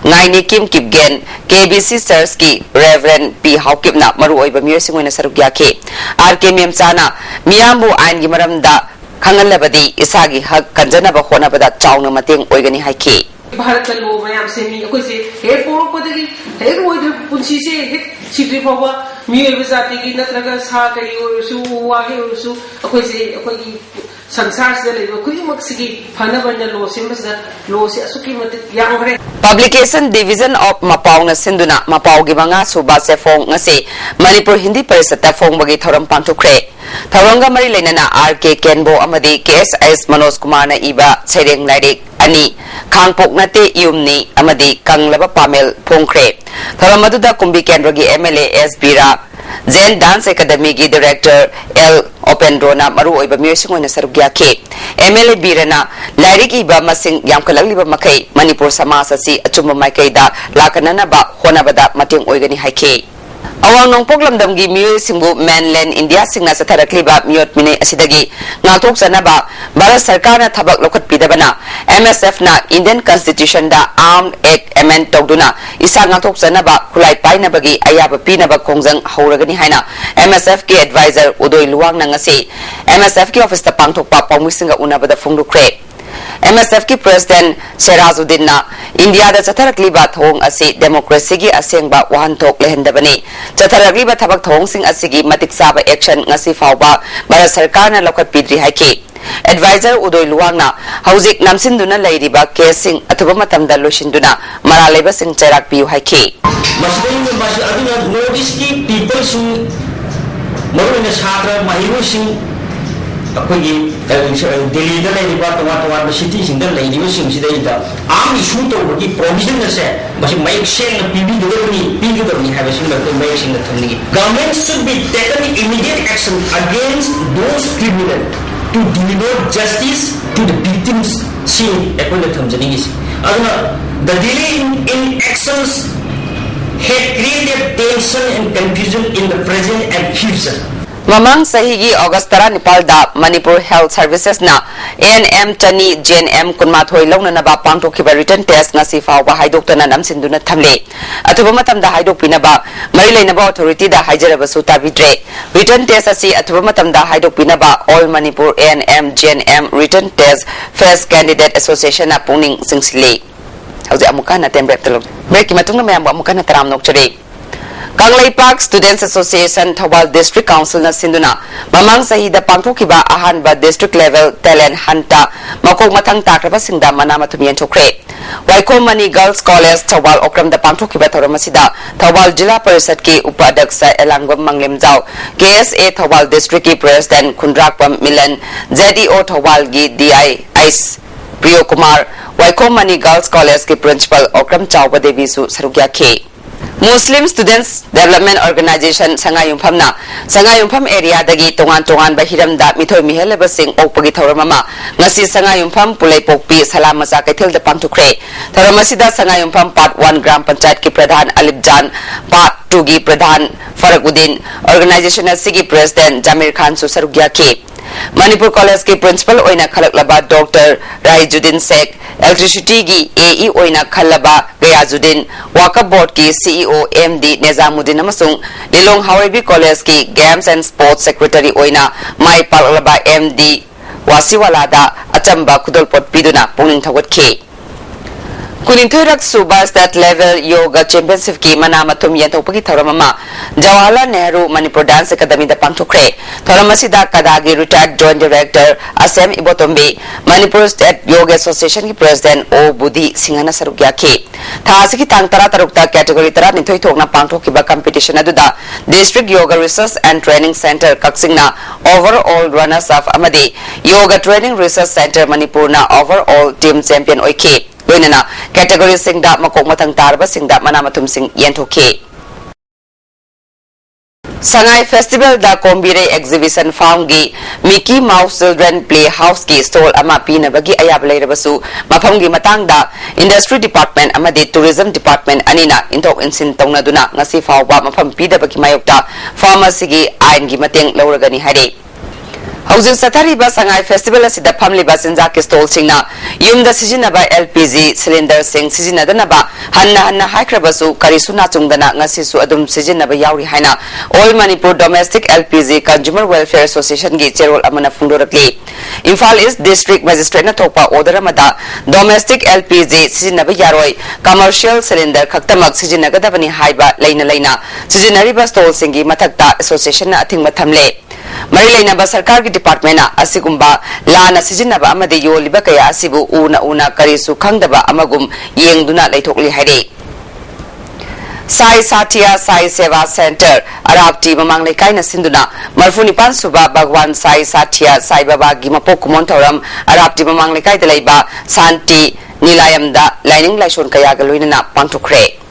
ꯉꯥꯏꯅꯤꯀꯤꯝ ꯀꯤꯞꯒꯦꯟ, ꯀꯦ ꯕꯤ ꯁꯤ ꯆꯔꯆꯀꯤ ꯔꯦꯚꯔꯦꯟ ꯄꯤ ꯍꯥꯎꯀꯤꯞꯅ ꯃꯔꯨꯑꯣꯏꯕ ꯃꯤꯑꯣꯏꯁꯤꯡ ꯑꯣꯏꯅ ꯁꯔꯨꯛ ꯌꯥꯈꯤ꯫ ꯑꯥꯔ ꯀꯦ ꯃꯦꯝꯆꯥꯅ ꯃꯤꯌꯥꯝꯕꯨ ꯑꯥꯏꯟꯒꯤ ꯃꯔꯝꯗ ꯈꯪꯍꯜꯂꯕꯗꯤ ꯏꯁꯥꯒꯤ ꯍꯛ ꯀꯟꯖꯅꯕ ꯍꯣꯠꯅꯕꯗ ꯆꯥꯎꯅ ꯃꯇꯦꯡ ꯑꯣꯏꯒꯅꯤ ꯍꯥꯏꯈꯤ꯫ ꯚꯥꯔꯠꯇ ꯂꯣ ꯃꯌꯥꯝꯁꯦ ꯃꯤ ꯑꯩꯈꯣꯏꯁꯦ ꯍꯦꯛ ꯄꯣꯛꯂꯛꯄꯗꯒꯤ ꯍꯦꯛ ꯂꯣꯏꯗ꯭ꯔꯤꯕ ꯄꯨꯟꯁꯤꯁꯦ ꯍꯦꯛ ꯁꯤꯗ꯭ꯔꯤ ꯐꯥꯎꯕ ꯃꯤꯑꯣꯏꯕ ꯖꯥꯇꯤꯒꯤ ꯅꯠꯇ꯭ꯔꯒ ꯁꯥ ꯀꯔꯤ ꯑꯣꯏꯔꯁꯨ, ꯎ ꯋꯥ ꯍꯦꯛ ꯑꯣꯏꯔꯁꯨ ꯑꯩꯈꯣꯏꯁꯦ ꯑꯩꯈꯣꯏꯒꯤ ꯁꯪꯁꯥꯔꯁꯤꯗ ꯂꯩꯕ ꯈꯨꯗꯤꯡꯃꯛꯁꯤꯒꯤ ꯐꯅꯕ ꯍꯥꯏꯅ ꯂꯣ ꯁꯦꯝꯕꯁꯤꯗ ꯂꯣꯁꯦ ꯑꯁꯨꯛꯀꯤ ꯃꯇꯤꯛ ꯌꯥꯝꯈ꯭ꯔꯦ꯫ Publication Division of ꯃꯄꯥꯎꯅ ꯁꯤꯟꯗꯨꯅ ꯃꯄꯥꯎꯒꯤ ꯃꯉꯥ ꯁꯨꯕ ꯆꯦꯐꯣꯡ ꯉꯁꯤ ꯃꯅꯤꯄꯨꯔ ꯍꯤꯟꯗꯤ ꯄꯔꯤꯁꯠꯇ ꯐꯣꯡꯕꯒꯤ ꯊꯧꯔꯝ ꯄꯥꯡꯊꯣꯛꯈ꯭ꯔꯦ꯫ ꯊꯧꯔꯝꯒ ꯃꯔꯤ ꯂꯩꯅꯅ ꯑꯥꯔ ꯀꯦ ꯀꯦꯟꯕꯣ ꯑꯃꯗꯤ ꯀꯦ ꯑꯦꯁ ꯑꯦꯁ ꯃꯅꯣꯖ ꯀꯨꯃꯥꯔꯅ ꯏꯕ ꯁꯩꯔꯦꯡ ꯂꯥꯏꯔꯤꯛ ꯑꯅꯤ, ꯈꯥꯡꯄꯣꯛ ꯅꯠꯇꯦ ꯌꯨꯝꯅꯤ ꯑꯃꯗꯤ ꯀꯪꯂꯕ ꯄꯥꯃꯦꯜ ꯐꯣꯡꯈ꯭ꯔꯦ꯫ ꯊꯧꯔꯝ ꯑꯗꯨꯗ ꯀꯨꯝꯕꯤ ꯀꯦꯟꯗ꯭ꯔꯒꯤ M L A S Bira, ꯖꯦꯟ ꯗꯥꯟꯁ ꯑꯦꯀꯥꯗꯃꯤꯒꯤ ꯗꯤꯔꯦꯛꯇꯔ ꯑꯦꯜ ꯑꯣꯄꯦꯟꯗ꯭ꯔꯣꯅ ꯃꯔꯨꯑꯣꯏꯕ ꯃꯤꯑꯣꯏꯁꯤꯡ ꯑꯣꯏꯅ ꯁꯔꯨꯛ ꯌꯥꯈꯤ꯫ ꯑꯦꯝ ꯑꯦꯜ ꯑꯦ ꯕꯤꯔꯥꯅ ꯂꯥꯏꯔꯤꯛ ꯏꯕ ꯃꯁꯤꯡ ꯌꯥꯝꯈꯠꯂꯛꯂꯤꯕ ꯃꯈꯩ ꯃꯅꯤꯄꯨꯔ ꯁꯃꯥꯖ ꯑꯁꯤ ꯑꯆꯨꯝꯕ ꯃꯥꯏꯀꯩꯗ ꯂꯥꯛꯀꯅꯅꯕ ꯍꯣꯠꯅꯕꯗ ꯃꯇꯦꯡ ꯑꯣꯏꯒꯅꯤ ꯍꯥꯏꯈꯤ꯫ ꯑꯋꯥꯡ ꯅꯣꯡꯄꯣꯛ ꯂꯝꯗꯝꯒꯤ ꯃꯤꯑꯣꯏꯁꯤꯡꯕꯨ mainland Indiaꯁꯤꯡꯅ ꯆꯠꯊꯔꯛꯂꯤꯕ ꯃꯤꯑꯣꯠ ꯃꯤꯅꯩ ꯑꯁꯤꯗꯒꯤ ꯉꯥꯛꯊꯣꯛꯆꯅꯕ ꯚꯥꯔꯠ ꯁꯔꯀꯥꯔꯅ ꯊꯕꯛ ꯂꯧꯈꯠꯄꯤꯗꯕꯅ ꯑꯦꯝ ꯑꯦꯁ ꯑꯦꯐꯅ Indian Constitutionꯗ Arms Act amend ꯇꯧꯗꯨꯅ ꯏꯁꯥ ꯉꯥꯛꯊꯣꯛꯆꯅꯕ ꯈꯨꯠꯂꯥꯏ ꯄꯥꯏꯅꯕꯒꯤ ꯑꯌꯥꯕ ꯄꯤꯅꯕ ꯈꯣꯡꯖꯪ ꯍꯧꯔꯒꯅꯤ ꯍꯥꯏꯅ ꯑꯦꯝ ꯑꯦꯁ ꯑꯦꯐꯀꯤ adviser ꯎꯗꯣꯏ ꯂꯨꯋꯥꯡꯅ ꯉꯁꯤ ꯑꯦꯝ ꯑꯦꯁ ꯑꯦꯐꯀꯤ ꯑꯣꯐꯤꯁꯇ ꯄꯥꯡꯊꯣꯛꯄ ꯄꯥꯎꯃꯤꯁꯤꯡꯒ ꯎꯅꯕꯗ ꯐꯣꯡꯗꯣꯛꯈ꯭ꯔꯦ꯫ ꯑꯦꯝ ꯑꯦꯁ ꯑꯦꯐꯀꯤ ꯄ꯭ꯔꯦꯁꯤꯗꯦꯟꯠ ꯁꯦꯔꯥꯖꯨꯗꯤꯟꯅ ꯏꯟꯗꯤꯌꯥꯗ ꯆꯠꯊꯔꯛꯂꯤꯕ ꯊꯧꯑꯣꯡ ꯑꯁꯤ ꯗꯦꯃꯣꯀ꯭ꯔꯦꯁꯤꯒꯤ ꯑꯁꯦꯡꯕ ꯋꯥꯍꯟꯊꯣꯛ ꯂꯩꯍꯟꯗꯕꯅꯤ꯫ ꯆꯠꯊꯔꯛꯂꯤꯕ ꯊꯕꯛ ꯊꯧꯑꯣꯡꯁꯤꯡ ꯑꯁꯤꯒꯤ ꯃꯇꯤꯛ ꯆꯥꯕ action ꯉꯁꯤ ꯐꯥꯎꯕ ꯚꯥꯔꯠ ꯁꯔꯀꯥꯔꯅ ꯂꯧꯈꯠꯄꯤꯗ꯭ꯔꯤ ꯍꯥꯏꯈꯤ꯫ Adviser ꯎꯗꯣꯏ ꯂꯨꯋꯥꯡꯅ ꯍꯧꯖꯤꯛ ꯅꯝꯁꯤꯟꯗꯨꯅ ꯂꯩꯔꯤꯕ caseꯁꯤꯡ ꯑꯊꯨꯕ ꯃꯇꯝꯗ ꯂꯣꯏꯁꯤꯟꯗꯨꯅ ꯃꯔꯥꯜ ꯂꯩꯕꯁꯤꯡ ꯆꯩꯔꯥꯛ ꯄꯤꯌꯨ ꯍꯥꯏꯈꯤ꯫ ꯃꯁꯤꯗꯩꯅ ꯃꯁꯤ ꯑꯗꯨꯅ North Eastꯀꯤ peopleꯁꯤꯡ, ꯃꯔꯨꯑꯣꯏꯅ ꯁꯥꯇ꯭ꯔ, ꯃꯍꯩꯔꯣꯏꯁꯤꯡ, ꯑꯩꯈꯣꯏꯒꯤ ꯗꯦꯜꯂꯤꯗ ꯂꯩꯔꯤꯕ ꯇꯣꯉꯥꯟ ꯇꯣꯉꯥꯟꯕ ꯁꯤꯇꯤꯁꯤꯡꯗ ꯂꯩꯔꯤꯕꯁꯤꯡꯁꯤꯗꯩꯗ ꯑꯥꯔꯝ ꯏꯁꯨ ꯇꯧꯕꯒꯤ ꯄ꯭ꯔꯣꯚꯤꯖꯟ ꯑꯁꯦ ꯃꯁꯤ ꯃꯌꯦꯛ ꯁꯦꯡꯅ ꯄꯤꯕꯤꯒꯗꯕꯅꯤ, ꯄꯤꯒꯗꯕꯅꯤ ꯍꯥꯏꯕꯁꯤꯃ ꯑꯩꯈꯣꯏ ꯃꯌꯦꯛ ꯁꯦꯡꯅ ꯊꯝꯅꯤꯡꯉꯤ꯫ Government should be taken immediate action against those criminal to deliver justice to the victims ꯁꯤ ꯑꯩꯈꯣꯏꯅ ꯊꯝꯖꯅꯤꯡꯉꯤꯁꯤ꯫ ꯑꯗꯨꯅ the delay in, in actions have created tension and confusion in the present and future. ꯃꯃꯥꯡ ꯆꯍꯤꯒꯤ ꯑꯣꯒꯁ ꯇꯔꯥꯅꯤꯄꯥꯜꯗ Manipur health ꯁꯔꯚꯤꯁꯦꯁꯅ A N M ꯆꯅꯤ, J N M ꯀꯨꯟꯃꯥꯊꯣꯏ ꯂꯧꯅꯅꯕ ꯄꯥꯡꯊꯣꯛꯈꯤꯕ ꯔꯤꯇꯟ ꯇꯦꯁ ꯉꯁꯤ ꯐꯥꯎꯕ ꯍꯥꯏꯗꯣꯛꯇꯅ ꯅꯝꯁꯤꯟꯗꯨꯅ ꯊꯝꯂꯤ꯫ ꯑꯊꯨꯕ ꯃꯇꯝꯗ ꯍꯥꯏꯗꯣꯛꯄꯤꯅꯕ ꯃꯔꯤ ꯂꯩꯅꯕ ꯑꯣꯊꯣꯔꯤꯇꯤꯗ ꯍꯥꯏꯖꯔꯕꯁꯨ ꯇꯥꯕꯤꯗ꯭ꯔꯦ꯫ ꯔꯤꯇꯟ ꯇꯦꯁ ꯑꯁꯤ ꯑꯊꯨꯕ ꯃꯇꯝꯗ ꯍꯥꯏꯗꯣꯛꯄꯤꯅꯕ All Manipur A N M J N M Written Test Fest Candidate Association ꯅ ꯄꯨꯛꯅꯤꯡ ꯆꯤꯡꯁꯤꯜꯂꯤ꯫ ꯍꯧꯖꯤꯛ ꯑꯃꯨꯛꯀ ꯍꯟꯅ ꯇꯦꯝꯕ꯭ꯔꯦꯛꯇ ꯂꯧ-, ꯕ꯭ꯔꯦꯛꯀꯤ ꯃꯇꯨꯡꯗ ꯃꯌꯥꯝꯕꯨ ꯑꯃꯨꯛꯀ ꯍꯟꯅ ꯇꯔꯥꯝꯅ ꯑꯣꯛꯆꯔꯤ꯫ Kangleipak Students Association Thoubal District Council ꯅ ꯁꯤꯟꯗꯨꯅ ꯃꯃꯥꯡ ꯆꯍꯤꯗ ꯄꯥꯡꯊꯣꯛꯈꯤꯕ ꯑꯍꯥꯟꯕ District Level Talent Hunt ꯇ ꯃꯀꯣꯛ ꯃꯊꯪ ꯇꯥꯈ꯭ꯔꯕꯁꯤꯡꯗ ꯃꯅꯥ ꯃꯊꯨꯝ ꯌꯦꯟꯊꯣꯛꯈ꯭ꯔꯦ꯫ ꯋꯥꯏꯈꯣꯝ ꯃꯅꯤ Girls College ꯊꯧꯕꯥꯜ ꯑꯣꯀ꯭ꯔꯝꯗ ꯄꯥꯡꯊꯣꯛꯈꯤꯕ ꯊꯧꯔꯝ ꯑꯁꯤꯗ ꯊꯧꯕꯥꯜ ꯖꯤꯂꯥ ꯄꯔꯤꯁꯠꯀꯤ ꯎꯄꯥꯙ꯭ꯌꯛꯁ Elangbam Manglemjao, K S A Thoubal District ꯀꯤ President Khundrakpam Milan, Z E O ꯊꯧꯕꯥꯜꯒꯤ D I S Priyo Kumar, Waikhom Mani Girls College ꯀꯤ Principal ꯑꯣꯀ꯭ꯔꯝ ꯆꯥꯎꯕ ꯗꯦꯕꯤꯁꯨ ꯁꯔꯨꯛ ꯌꯥꯈꯤ꯫ Muslim Students Development Organization ꯁꯉꯥꯏꯌꯨꯝꯐꯝꯅ ꯁꯉꯥꯏꯌꯨꯝꯐꯝ ꯑꯦꯔꯤꯌꯥꯗꯒꯤ ꯇꯣꯉꯥꯟ ꯇꯣꯉꯥꯟꯕ ꯍꯤꯔꯝꯗ ꯃꯤꯊꯣꯏ ꯃꯤꯍꯦꯜꯂꯕꯁꯤꯡ ꯑꯣꯛꯄꯒꯤ ꯊꯧꯔꯝ ꯑꯃ ꯉꯁꯤ ꯁꯉꯥꯏꯌꯨꯝꯐꯝ ꯄꯨꯂꯩꯄꯣꯛꯄꯤ ꯁꯂꯥꯝ ꯃꯆꯥ ꯀꯩꯊꯦꯜꯗ ꯄꯥꯡꯊꯣꯛꯈ꯭ꯔꯦ꯫ ꯊꯧꯔꯝ ꯑꯁꯤꯗ ꯁꯉꯥꯏꯌꯨꯝꯐꯝ Part One ꯒ꯭ꯔꯥꯝ ꯄꯟꯆꯥꯌꯠꯀꯤ ꯄ꯭ꯔꯙꯥꯟ ꯑꯂꯤꯞ ꯖꯥꯟ, Part Two ꯒꯤ ꯄ꯭ꯔꯙꯥꯟ ꯐꯔꯛꯎꯗꯤꯟ, organization ꯑꯁꯤꯒꯤ President ꯖꯥꯃꯤꯔ ꯈꯥꯟꯁꯨ ꯁꯔꯨꯛ ꯌꯥꯈꯤ꯫ ꯃꯅꯤꯄꯨꯔ ꯀꯣꯂꯦꯖꯀꯤ Principal ꯑꯣꯏꯅ ꯈꯜꯂꯛꯂꯕ Doctor ꯔꯥꯍꯤꯖꯨꯗꯤꯟ ꯁꯦꯈ, Electricity ꯒꯤ A E ꯑꯣꯏꯅ ꯈꯜꯂꯕ ꯒꯌꯥꯖꯨꯗꯤꯟ, Waqf Board ꯀꯤ C E O M D ꯅꯦꯖꯥꯃꯨꯗꯤꯟ ꯑꯃꯁꯨꯡ ꯂꯤꯂꯣꯡ ꯍꯥꯋꯩꯕꯤ College ꯀꯤ Games and Sports Secretary ꯑꯣꯏꯅ ꯃꯥꯏ ꯄꯥꯛꯂꯕ M D ꯋꯥꯁꯤꯋꯥꯂꯥꯗ ꯑꯆꯝꯕ ꯈꯨꯗꯣꯜꯄꯣꯠ ꯄꯤꯗꯨꯅ ꯄꯨꯛꯅꯤꯡ ꯊꯧꯒꯠꯈꯤ꯫ ꯀꯨꯟꯅꯤꯊꯣꯏꯔꯛ ꯁꯨꯕ State Level Yoga Championship ꯀꯤ ꯃꯅꯥ ꯃꯊꯨꯝ ꯌꯦꯟꯊꯣꯛꯄꯒꯤ ꯊꯧꯔꯝ ꯑꯃ ꯖꯋꯥꯍꯔꯂꯥꯜ ꯅꯦꯍꯔꯨ ꯃꯅꯤꯄꯨꯔ Dance Academy ꯗ ꯄꯥꯡꯊꯣꯛꯈ꯭ꯔꯦ꯫ ꯊꯧꯔꯝ ꯑꯁꯤꯗ ꯀꯗꯥꯒꯤ retired Joint Director ꯑꯁꯦꯝ ꯏꯕꯣꯇꯣꯝꯕꯤ, ꯃꯅꯤꯄꯨꯔ State Yoga Association ꯒꯤ President ꯑꯣ ꯕꯨꯙꯤ ꯁꯤꯡꯍꯅ ꯁꯔꯨꯛ ꯌꯥꯈꯤ꯫ ꯊꯥ ꯑꯁꯤꯒꯤ ꯇꯥꯡ ꯇꯔꯥꯇꯔꯨꯛꯇ category ꯇꯔꯥꯅꯤꯊꯣꯏ ꯊꯣꯛꯅ ꯄꯥꯡꯊꯣꯛꯈꯤꯕ competition ꯑꯗꯨꯗ District Yoga Research and Training Centre ꯀꯛꯆꯤꯡꯅ overall runners up ꯑꯃꯗꯤ Yoga Training Research Centre ꯃꯅꯤꯄꯨꯔꯅ overall team champion ꯑꯣꯏꯈꯤ꯫ ꯂꯣꯏꯅꯅ category ꯁꯤꯡꯗ ꯃꯀꯣꯛ ꯃꯊꯪ ꯇꯥꯔꯕꯁꯤꯡꯗ ꯃꯅꯥ ꯃꯊꯨꯝꯁꯤꯡ ꯌꯦꯟꯊꯣꯛꯈꯤ꯫ ꯁꯉꯥꯏ Festival ꯗ ꯀꯣꯝꯕꯤꯔꯩ Exhibition Farm ꯒꯤ Mickey Mouse Children Play House ꯀꯤ stall ꯑꯃ ꯄꯤꯅꯕꯒꯤ ꯑꯌꯥꯕ ꯂꯩꯔꯕꯁꯨ, ꯃꯐꯝꯒꯤ ꯃꯇꯥꯡꯗ Industry Department ꯑꯃꯗꯤ Tourism Department ꯑꯅꯤꯅ ꯏꯟꯊꯣꯛ ꯏꯟꯁꯤꯟ ꯇꯧꯅꯗꯨꯅ ꯉꯁꯤ ꯐꯥꯎꯕ ꯃꯐꯝ ꯄꯤꯗꯕꯒꯤ ꯃꯥꯌꯣꯛꯇ farm ꯑꯁꯤꯒꯤ ꯑꯥꯏꯟꯒꯤ ꯃꯇꯦꯡ ꯂꯧꯔꯒꯅꯤ ꯍꯥꯏꯔꯤ꯫ ꯍꯧꯖꯤꯛ ꯆꯠꯊꯔꯤꯕ ꯁꯉꯥꯏ Festival ꯑꯁꯤꯗ ꯐꯝꯂꯤꯕ ꯆꯤꯟꯖꯥꯛꯀꯤ stall ꯁꯤꯡꯅ ꯌꯨꯝꯗ ꯁꯤꯖꯤꯟꯅꯕ L P G cylinder ꯁꯤꯡ ꯁꯤꯖꯤꯟꯅꯗꯅꯕ ꯍꯟꯅ ꯍꯟꯅ ꯍꯥꯏꯈ꯭ꯔꯕꯁꯨ, ꯀꯔꯤꯁꯨ ꯅꯥꯆꯨꯡꯗꯅ ꯉꯁꯤꯁꯨ ꯑꯗꯨꯝ ꯁꯤꯖꯤꯟꯅꯕ ꯌꯥꯎꯔꯤ ꯍꯥꯏꯅ All Manipur Domestic L P G Consumer Welfare Association ꯒꯤ ꯆꯦꯔꯣꯜ ꯑꯃꯅ ꯐꯣꯡꯗꯣꯔꯛꯂꯤ꯫ ꯏꯝꯐꯥꯜ East District Magistrate ꯅ ꯊꯣꯛꯄ order ꯑꯃꯗ domestic L P G ꯁꯤꯖꯤꯟꯅꯕ ꯌꯥꯔꯣꯏ, commercial cylinder ꯈꯛꯇꯃꯛ ꯁꯤꯖꯤꯟꯅꯒꯗꯕꯅꯤ ꯍꯥꯏꯕ ꯂꯩꯅ ꯂꯩꯅ ꯁꯤꯖꯤꯟꯅꯔꯤꯕ stall ꯁꯤꯡꯒꯤ ꯃꯊꯛꯇ association ꯅ ꯑꯊꯤꯡꯕ ꯊꯝꯂꯦ꯫ ꯃꯔꯤ ꯂꯩꯅꯕ ꯁꯔꯀꯥꯔꯒꯤ department ꯅ ꯑꯁꯤꯒꯨꯝꯕ ꯂꯥꯟꯅ ꯁꯤꯖꯤꯟꯅꯕ ꯑꯃꯗꯤ ꯌꯣꯜꯂꯤꯕ ꯀꯌꯥ ꯑꯁꯤꯕꯨ ꯎꯅ ꯎꯅ ꯀꯔꯤꯁꯨ ꯈꯪꯗꯕ ꯑꯃꯒꯨꯝ ꯌꯦꯡꯗꯨꯅ ꯂꯩꯊꯣꯛꯂꯤ ꯍꯥꯏꯔꯤ꯫ ꯁꯥꯏ ꯁꯥꯊꯤꯌꯥ ꯁꯥꯏ ꯁꯦꯕꯥ ꯁꯦꯟꯇꯔ, ꯑꯔꯥꯞꯇꯤ ꯃꯃꯥꯡ ꯂꯩꯀꯥꯏꯅ ꯁꯤꯟꯗꯨꯅ ꯃꯔꯤꯐꯨ ꯅꯤꯄꯥꯟ ꯁꯨꯕ ꯚꯒꯋꯥꯟ ꯁꯥꯏ ꯁꯥꯊꯤꯌꯥ ꯁꯥꯏ ꯕꯥꯕꯥꯒꯤ ꯃꯄꯣꯛ ꯀꯨꯝꯑꯣꯟ ꯊꯧꯔꯝ ꯑꯔꯥꯞꯇꯤ ꯃꯃꯥꯡ ꯂꯩꯀꯥꯏꯗ ꯂꯩꯕ ꯁꯥꯟꯇꯤ ꯅꯤꯂꯥꯌꯝꯗ ꯂꯥꯏꯅꯤꯡ ꯂꯥꯏꯁꯣꯟ ꯀꯌꯥꯒ ꯂꯣꯏꯅꯅ ꯄꯥꯡꯊꯣꯛꯈ꯭ꯔꯦ꯫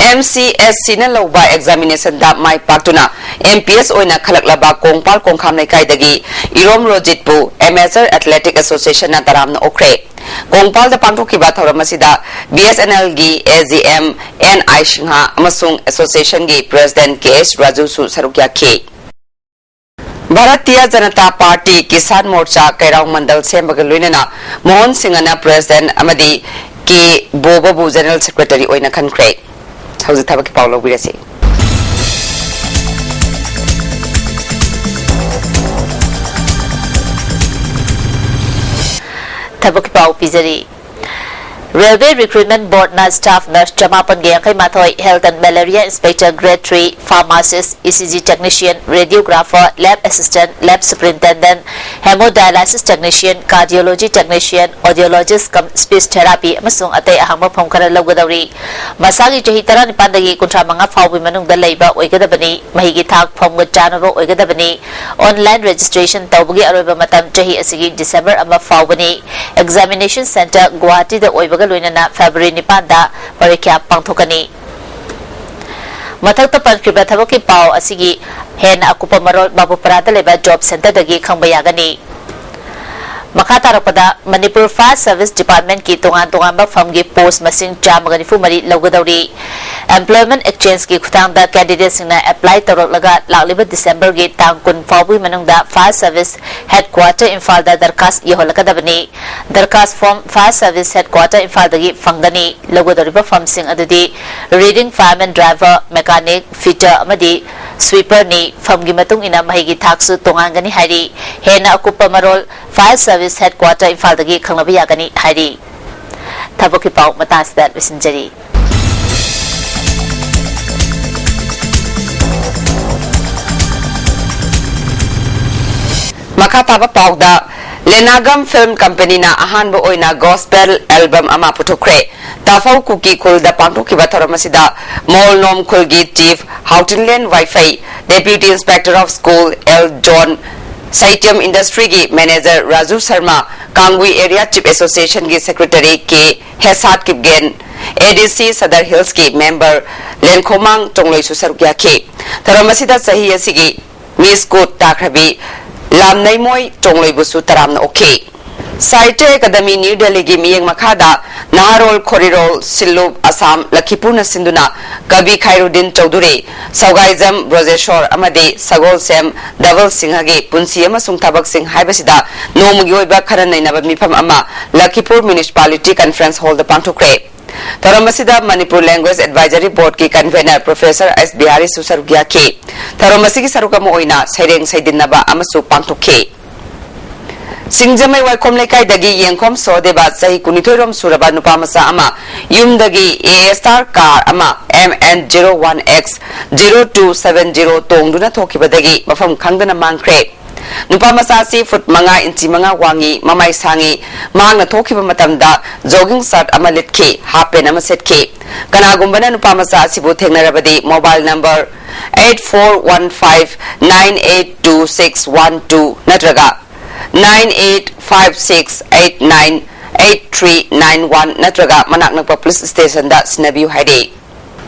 M C S C ꯅ ꯂꯧꯕ examination ꯗ ꯃꯥꯏ ꯄꯥꯛꯇꯨꯅ M P S ꯑꯣꯏꯅ ꯈꯜꯂꯛꯂꯕ ꯀꯣꯡꯄꯥꯜ ꯀꯣꯡꯈꯥꯝ ꯂꯩꯀꯥꯏꯗꯒꯤ ꯏꯔꯣꯝ ꯔꯣꯖꯤꯠꯄꯨ Amateur Athletic Association ꯅ ꯇꯔꯥꯝꯅ ꯑꯣꯛꯈ꯭ꯔꯦ꯫ ꯀꯣꯡꯄꯥꯜꯗ ꯄꯥꯡꯊꯣꯛꯈꯤꯕ ꯊꯧꯔꯝ ꯑꯁꯤꯗ B S N L ꯒꯤ A G M N I Singh ꯑꯃꯁꯨꯡ association ꯒꯤ president K H ꯔꯥꯖꯨꯁꯨ ꯁꯔꯨꯛ ꯌꯥꯈꯤ꯫ ꯚꯥꯔꯇꯤꯌ ꯖꯅꯇꯥ ꯄꯥꯔꯇꯤ ꯀꯤꯁꯥꯟ ꯃꯣꯔꯆꯥ ꯀꯩꯔꯥꯎ ꯃꯟꯗꯜ ꯁꯦꯝꯕꯒ ꯂꯣꯏꯅꯅ ꯃꯣꯍꯟ ꯁꯤꯡꯍꯅ president ꯑꯃꯗꯤ ꯀꯦ ꯕꯣꯕꯕꯨ general secretary ꯑꯣꯏꯅ ꯈꯟꯈ꯭ꯔꯦ꯫ ꯍꯧꯖꯤꯛ ꯊꯕꯛꯀꯤ ꯄꯥꯎ ꯂꯧꯕꯤꯔꯁꯤ꯫ ꯊꯕꯛꯀꯤ ꯄꯥꯎ ꯄꯤꯖꯔꯤ꯫ Railway Recruitment Board ꯅ staff nurse ꯆꯃꯥꯄꯟꯒ ꯌꯥꯡꯈꯩ ꯃꯥꯊꯣꯏ, Health and Malaria Inspector Grade three, Pharmacist, E C G Technician, Radiographer, Lab Assistant, Lab Superintendent, Hemodialysis Technician, Cardiology Technician, Audiologist cum Speech Therapy ꯑꯃꯁꯨꯡ ꯑꯇꯩ ꯑꯍꯥꯡꯕ ꯐꯝ ꯈꯔ ꯂꯧꯒꯗꯧꯔꯤ꯫ ꯃꯁꯥꯒꯤ ꯆꯍꯤ ꯇꯔꯥꯅꯤꯄꯥꯟꯗꯒꯤ ꯀꯨꯟꯊ꯭ꯔꯥ ꯃꯉꯥ ꯐꯥꯎꯕꯒꯤ ꯃꯅꯨꯡꯗ ꯂꯩꯕ ꯑꯣꯏꯒꯗꯕꯅꯤ꯫ ꯃꯍꯩꯒꯤ ꯊꯥꯛ ꯐꯝꯒ ꯆꯥꯟꯅꯕ ꯑꯣꯏꯒꯗꯕꯅꯤ꯫ Online registration ꯇꯧꯕꯒꯤ ꯑꯔꯣꯏꯕ ꯃꯇꯝ ꯆꯍꯤ ꯑꯁꯤꯒꯤ December ꯑꯃ ꯐꯥꯎꯕꯅꯤ꯫ Examination centre ꯒꯨꯋꯥꯍꯥꯇꯤꯗ ꯑꯣꯏꯕꯒ ꯂꯣꯏꯅꯅ February ꯅꯤꯄꯥꯟꯗ ꯄꯔꯤꯈ꯭ꯌꯥ ꯄꯥꯡꯊꯣꯛꯀꯅꯤ꯫ ꯃꯊꯛꯇ ꯄꯟꯈ꯭ꯔꯤꯕ ꯊꯕꯛꯀꯤ ꯄꯥꯎ ꯑꯁꯤꯒꯤ ꯍꯦꯟꯅ ꯑꯀꯨꯞꯄ ꯃꯔꯣꯜ ꯕꯥꯕꯨꯄꯥꯔꯥꯗ ꯂꯩꯕ job centreꯗꯒꯤ ꯈꯪꯕ ꯌꯥꯒꯅꯤ꯫ ꯃꯈꯥ ꯇꯥꯔꯛꯄꯗ, ꯃꯅꯤꯄꯨꯔ Fire Service Departmentꯀꯤ ꯇꯣꯉꯥꯟ ꯇꯣꯉꯥꯟꯕ ꯐꯝꯒꯤ post ꯃꯁꯤꯡ ꯆꯥꯝꯃꯒ ꯅꯤꯐꯨ ꯃꯔꯤ ꯂꯧꯒꯗꯧꯔꯤ꯫ Employment Exchangeꯀꯤ ꯈꯨꯠꯊꯥꯡꯗ candidateꯁꯤꯡꯅ apply ꯇꯧꯔꯛꯂꯒ ꯂꯥꯛꯂꯤꯕ Decemberꯒꯤ ꯇꯥꯡ ꯀꯨꯟ ꯐꯥꯎꯕꯒꯤ ꯃꯅꯨꯡꯗ Fire Service Headquarter ꯏꯝꯐꯥꯜꯗ ꯗꯔꯈꯥꯁ ꯌꯧꯍꯜꯂꯛꯀꯗꯕꯅꯤ꯫ ꯗꯔꯈꯥꯁ form Fire Service Headquarter ꯏꯝꯐꯥꯜꯗꯒꯤ ꯐꯪꯒꯅꯤ꯫ ꯂꯧꯒꯗꯧꯔꯤꯕ ꯐꯝꯁꯤꯡ ꯑꯗꯨꯗꯤ reading fireman driver, mechanic, fitter ꯑꯃꯗꯤ sweeperꯅꯤ꯫ ꯐꯝꯒꯤ ꯃꯇꯨꯡ ꯏꯟꯅ ꯃꯍꯩꯒꯤ ꯊꯥꯛꯁꯨ ꯇꯣꯉꯥꯟꯒꯅꯤ ꯍꯥꯏꯔꯤ꯫ ꯍꯦꯟꯅ ꯑꯀꯨꯞꯄ ꯃꯔꯣꯜ Fire Service Headquarter ꯏꯝꯐꯥꯜꯗꯒꯤ ꯈꯪꯅꯕ ꯌꯥꯒꯅꯤ ꯍꯥꯏꯔꯤ꯫ ꯊꯕꯛꯀꯤ ꯄꯥꯎ ꯃꯇꯥꯡꯁꯤꯗ ꯂꯣꯏꯁꯤꯟꯖꯔꯤ꯫ ꯃꯈꯥ ꯇꯥꯕ ꯄꯥꯎꯗ, ꯂꯦꯅꯥꯒꯝ ꯐꯤꯜꯝ ꯀꯝꯄꯅꯤꯅ ꯑꯍꯥꯟꯕ ꯑꯣꯏꯅ gospel album ꯑꯃ ꯄꯨꯊꯣꯛꯈ꯭ꯔꯦ꯫ ꯇꯥꯐꯧ ꯀꯨꯀꯤ ꯈꯨꯜꯗ ꯄꯥꯡꯊꯣꯛꯈꯤꯕ ꯊꯧꯔꯝ ꯑꯁꯤꯗ ꯃꯣꯜꯅꯣꯝ ꯈꯨꯜꯒꯤ Chief Haotinlen Vaiphei, Deputy Inspector of School L John, Sahityam Industryꯒꯤ Manager Raju Sharma, Kangui Area Chief Associationꯒꯤ Secretary K Hesat Kipgen, ADC Sadar Hillsꯀꯤ member ꯂꯦꯟꯈꯣꯃꯥꯡ ꯇꯣꯡꯂꯣꯏꯁꯨ ꯁꯔꯨꯛ ꯌꯥꯈꯤ꯫ ꯊꯧꯔꯝ ꯑꯁꯤꯗ ꯆꯍꯤ ꯑꯁꯤꯒꯤ Miss Good ꯇꯥꯈ꯭ꯔꯕꯤ ꯂꯥꯝꯅꯩꯃꯣꯏ ꯇꯣꯡꯂꯣꯏꯕꯨꯁꯨ ꯇꯔꯥꯝꯅ ꯑꯣꯛꯈꯤ꯫ ꯁꯥꯍꯤꯇ꯭ꯌ ꯑꯦꯀꯥꯗꯃꯤ ꯅ꯭ꯌꯨ ꯗꯦꯜꯂꯤꯒꯤ ꯃꯤꯠꯌꯦꯡ ꯃꯈꯥꯗ ꯅꯍꯥꯔꯣꯜ ꯈꯣꯔꯤꯔꯣꯜ ꯁꯤꯜꯂꯨꯞ ꯑꯁꯥꯝ ꯂꯈꯤꯄꯨꯔꯅ ꯁꯤꯟꯗꯨꯅ ꯀꯕꯤ ꯈꯥꯏꯔꯨꯗꯤꯟ ꯆꯧꯙꯨꯔꯤ, ꯁꯧꯒꯥꯏꯖꯝ ꯕ꯭ꯔꯣꯖꯦꯁꯣꯔ ꯑꯃꯗꯤ ꯁꯒꯣꯜꯁꯦꯝ ꯙꯕꯜ ꯁꯤꯡꯍꯒꯤ ꯄꯨꯟꯁꯤ ꯑꯃꯁꯨꯡ ꯊꯕꯛꯁꯤꯡ ꯍꯥꯏꯕꯁꯤꯗ ꯅꯣꯡꯃꯒꯤ ꯑꯣꯏꯕ ꯈꯟꯅ ꯅꯩꯅꯕ ꯃꯤꯐꯝ ꯑꯃ ꯂꯈꯤꯄꯨꯔ Municipality Conference Hallꯗ ꯄꯥꯡꯊꯣꯛꯈ꯭ꯔꯦ꯫ ꯊꯧꯔꯝ ꯑꯁꯤꯗ Manipur Language Advisory Boardꯀꯤ convener Professor ꯑꯦꯁ ꯕꯤꯍꯥꯔꯤꯁꯨ ꯁꯔꯨꯛ ꯌꯥꯈꯤ꯫ ꯊꯧꯔꯝ ꯑꯁꯤꯒꯤ ꯁꯔꯨꯛ ꯑꯃ ꯑꯣꯏꯅ ꯁꯩꯔꯦꯡ ꯁꯩꯗꯤꯟꯅꯕ ꯑꯃꯁꯨ ꯄꯥꯡꯊꯣꯛꯈꯤ꯫ ꯁꯤꯡꯖꯃꯩ ꯋꯥꯏꯈꯣꯝ ꯂꯩꯀꯥꯏꯗꯒꯤ ꯌꯦꯡꯈꯣꯝ ꯁꯣꯗꯦꯕ, ꯆꯍꯤ ꯀꯨꯟꯅꯤꯊꯣꯏ ꯔꯣꯝ ꯁꯨꯔꯕ ꯅꯨꯄꯥ ꯃꯆꯥ ꯑꯃ, ꯌꯨꯝꯗꯒꯤ A S R car ꯑꯃ M N zero one X zero two seven zero ꯇꯣꯡꯗꯨꯅ ꯊꯣꯛꯈꯤꯕꯗꯒꯤ ꯃꯐꯝ ꯈꯪꯗꯅ ꯃꯥꯡꯈ꯭ꯔꯦ꯫ ꯅꯨꯄꯥ ꯃꯆꯥ ꯑꯁꯤ ꯐꯨꯠ ꯃꯉꯥ ꯏꯟꯆꯤ ꯃꯉꯥ ꯋꯥꯡꯉꯤ, ꯃꯃꯥꯏ ꯁꯥꯡꯉꯤ꯫ ꯃꯍꯥꯛꯅ ꯊꯣꯛꯈꯤꯕ ꯃꯇꯝꯗ jogging shirt ꯑꯃ ꯂꯤꯠꯈꯤ, half pant ꯑꯃ ꯁꯦꯠꯈꯤ꯫ ꯀꯅꯥꯒꯨꯝꯕꯅ ꯅꯨꯄꯥ ꯃꯆꯥ ꯑꯁꯤꯕꯨ ꯊꯦꯡꯅꯔꯕꯗꯤ mobile number eight four one five nine eight two six one two ꯅꯠꯇ꯭ꯔꯒ nine eight five six eight nine eight three nine one ꯅꯠꯇ꯭ꯔꯒ ꯃꯅꯥꯛ ꯅꯛꯄ police stationꯗ ꯁꯤꯟꯅꯕꯤꯌꯨ ꯍꯥꯏꯔꯤ꯫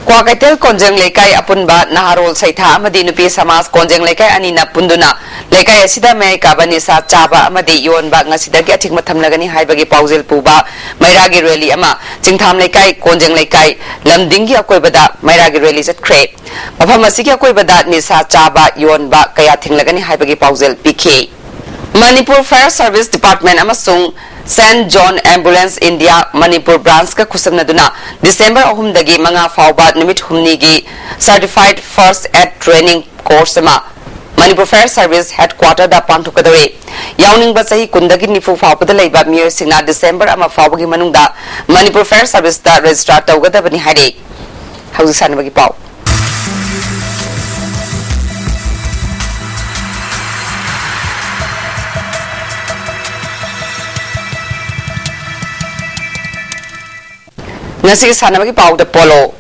ꯀ꯭ꯋꯥꯀꯩꯊꯦꯜ ꯀꯣꯟꯖꯦꯡ ꯂꯩꯀꯥꯏ ꯑꯄꯨꯟꯕ ꯅꯍꯥꯔꯣꯜ ꯁꯩꯊꯥ ꯑꯃꯗꯤ ꯅꯨꯄꯤ ꯁꯃꯥꯖ ꯀꯣꯟꯖꯦꯡ ꯂꯩꯀꯥꯏ ꯑꯅꯤꯅ ꯄꯨꯟꯗꯨꯅ ꯂꯩꯀꯥꯏ ꯑꯁꯤꯗ ꯃꯌꯥꯏ ꯀꯥꯕ ꯅꯤꯁꯥ ꯆꯥꯕ ꯑꯃꯗꯤ ꯌꯣꯟꯕ ꯉꯁꯤꯗꯒꯤ ꯑꯊꯤꯡꯕ ꯊꯝꯂꯒꯅꯤ ꯍꯥꯏꯕꯒꯤ ꯄꯥꯎꯖꯦꯜ ꯄꯨꯕ ꯃꯩꯔꯥꯒꯤ rally ꯑꯃ ꯆꯤꯡꯊꯥꯝ ꯂꯩꯀꯥꯏ, ꯀꯣꯟꯖꯦꯡ ꯂꯩꯀꯥꯏ, ꯂꯝꯗꯤꯡꯒꯤ ꯑꯀꯣꯏꯕꯗ ꯃꯩꯔꯥꯒꯤ rally ꯆꯠꯈ꯭ꯔꯦ꯫ ꯃꯐꯝ ꯑꯁꯤꯒꯤ ꯑꯀꯣꯏꯕꯗ ꯅꯤꯁꯥ ꯆꯥꯕ, ꯌꯣꯟꯕ ꯀꯌꯥ ꯊꯤꯡꯂꯒꯅꯤ ꯍꯥꯏꯕꯒꯤ ꯄꯥꯎꯖꯦꯜ ꯄꯤꯈꯤ꯫ Manipur Fire Service Department ꯑꯃꯁꯨꯡ Saint John Ambulance India Manipur branchꯀ ꯈꯨꯠꯁꯝꯅꯗꯨꯅ December ꯑꯍꯨꯝꯗꯒꯤ ꯃꯉꯥ ꯐꯥꯎꯕ ꯅꯨꯃꯤꯠ ꯍꯨꯝꯅꯤꯒꯤ Certified First Aid Training Course ꯑꯃ Manipur Fire Service Headquarterꯗ ꯄꯥꯡꯊꯣꯛꯀꯗꯧꯔꯤ꯫ ꯌꯥꯎꯅꯤꯡꯕ ꯆꯍꯤ ꯀꯨꯟꯗꯒꯤ ꯅꯤꯐꯨ ꯐꯥꯎꯕꯗ ꯂꯩꯕ ꯃꯤꯑꯣꯏꯁꯤꯡꯅ December ꯑꯃ ꯐꯥꯎꯕꯒꯤ ꯃꯅꯨꯡꯗ Manipur Fire Serviceꯇ register ꯇꯧꯒꯗꯕꯅꯤ ꯍꯥꯏꯔꯤ꯫ ꯍꯧꯖꯤꯛ ꯁꯥꯟꯅꯕꯒꯤ ꯄꯥꯎ꯫ ꯉꯁꯤꯒꯤ ꯁꯥꯟꯅꯕꯒꯤ ꯄꯥꯎꯗ ꯄꯣꯂꯣ꯫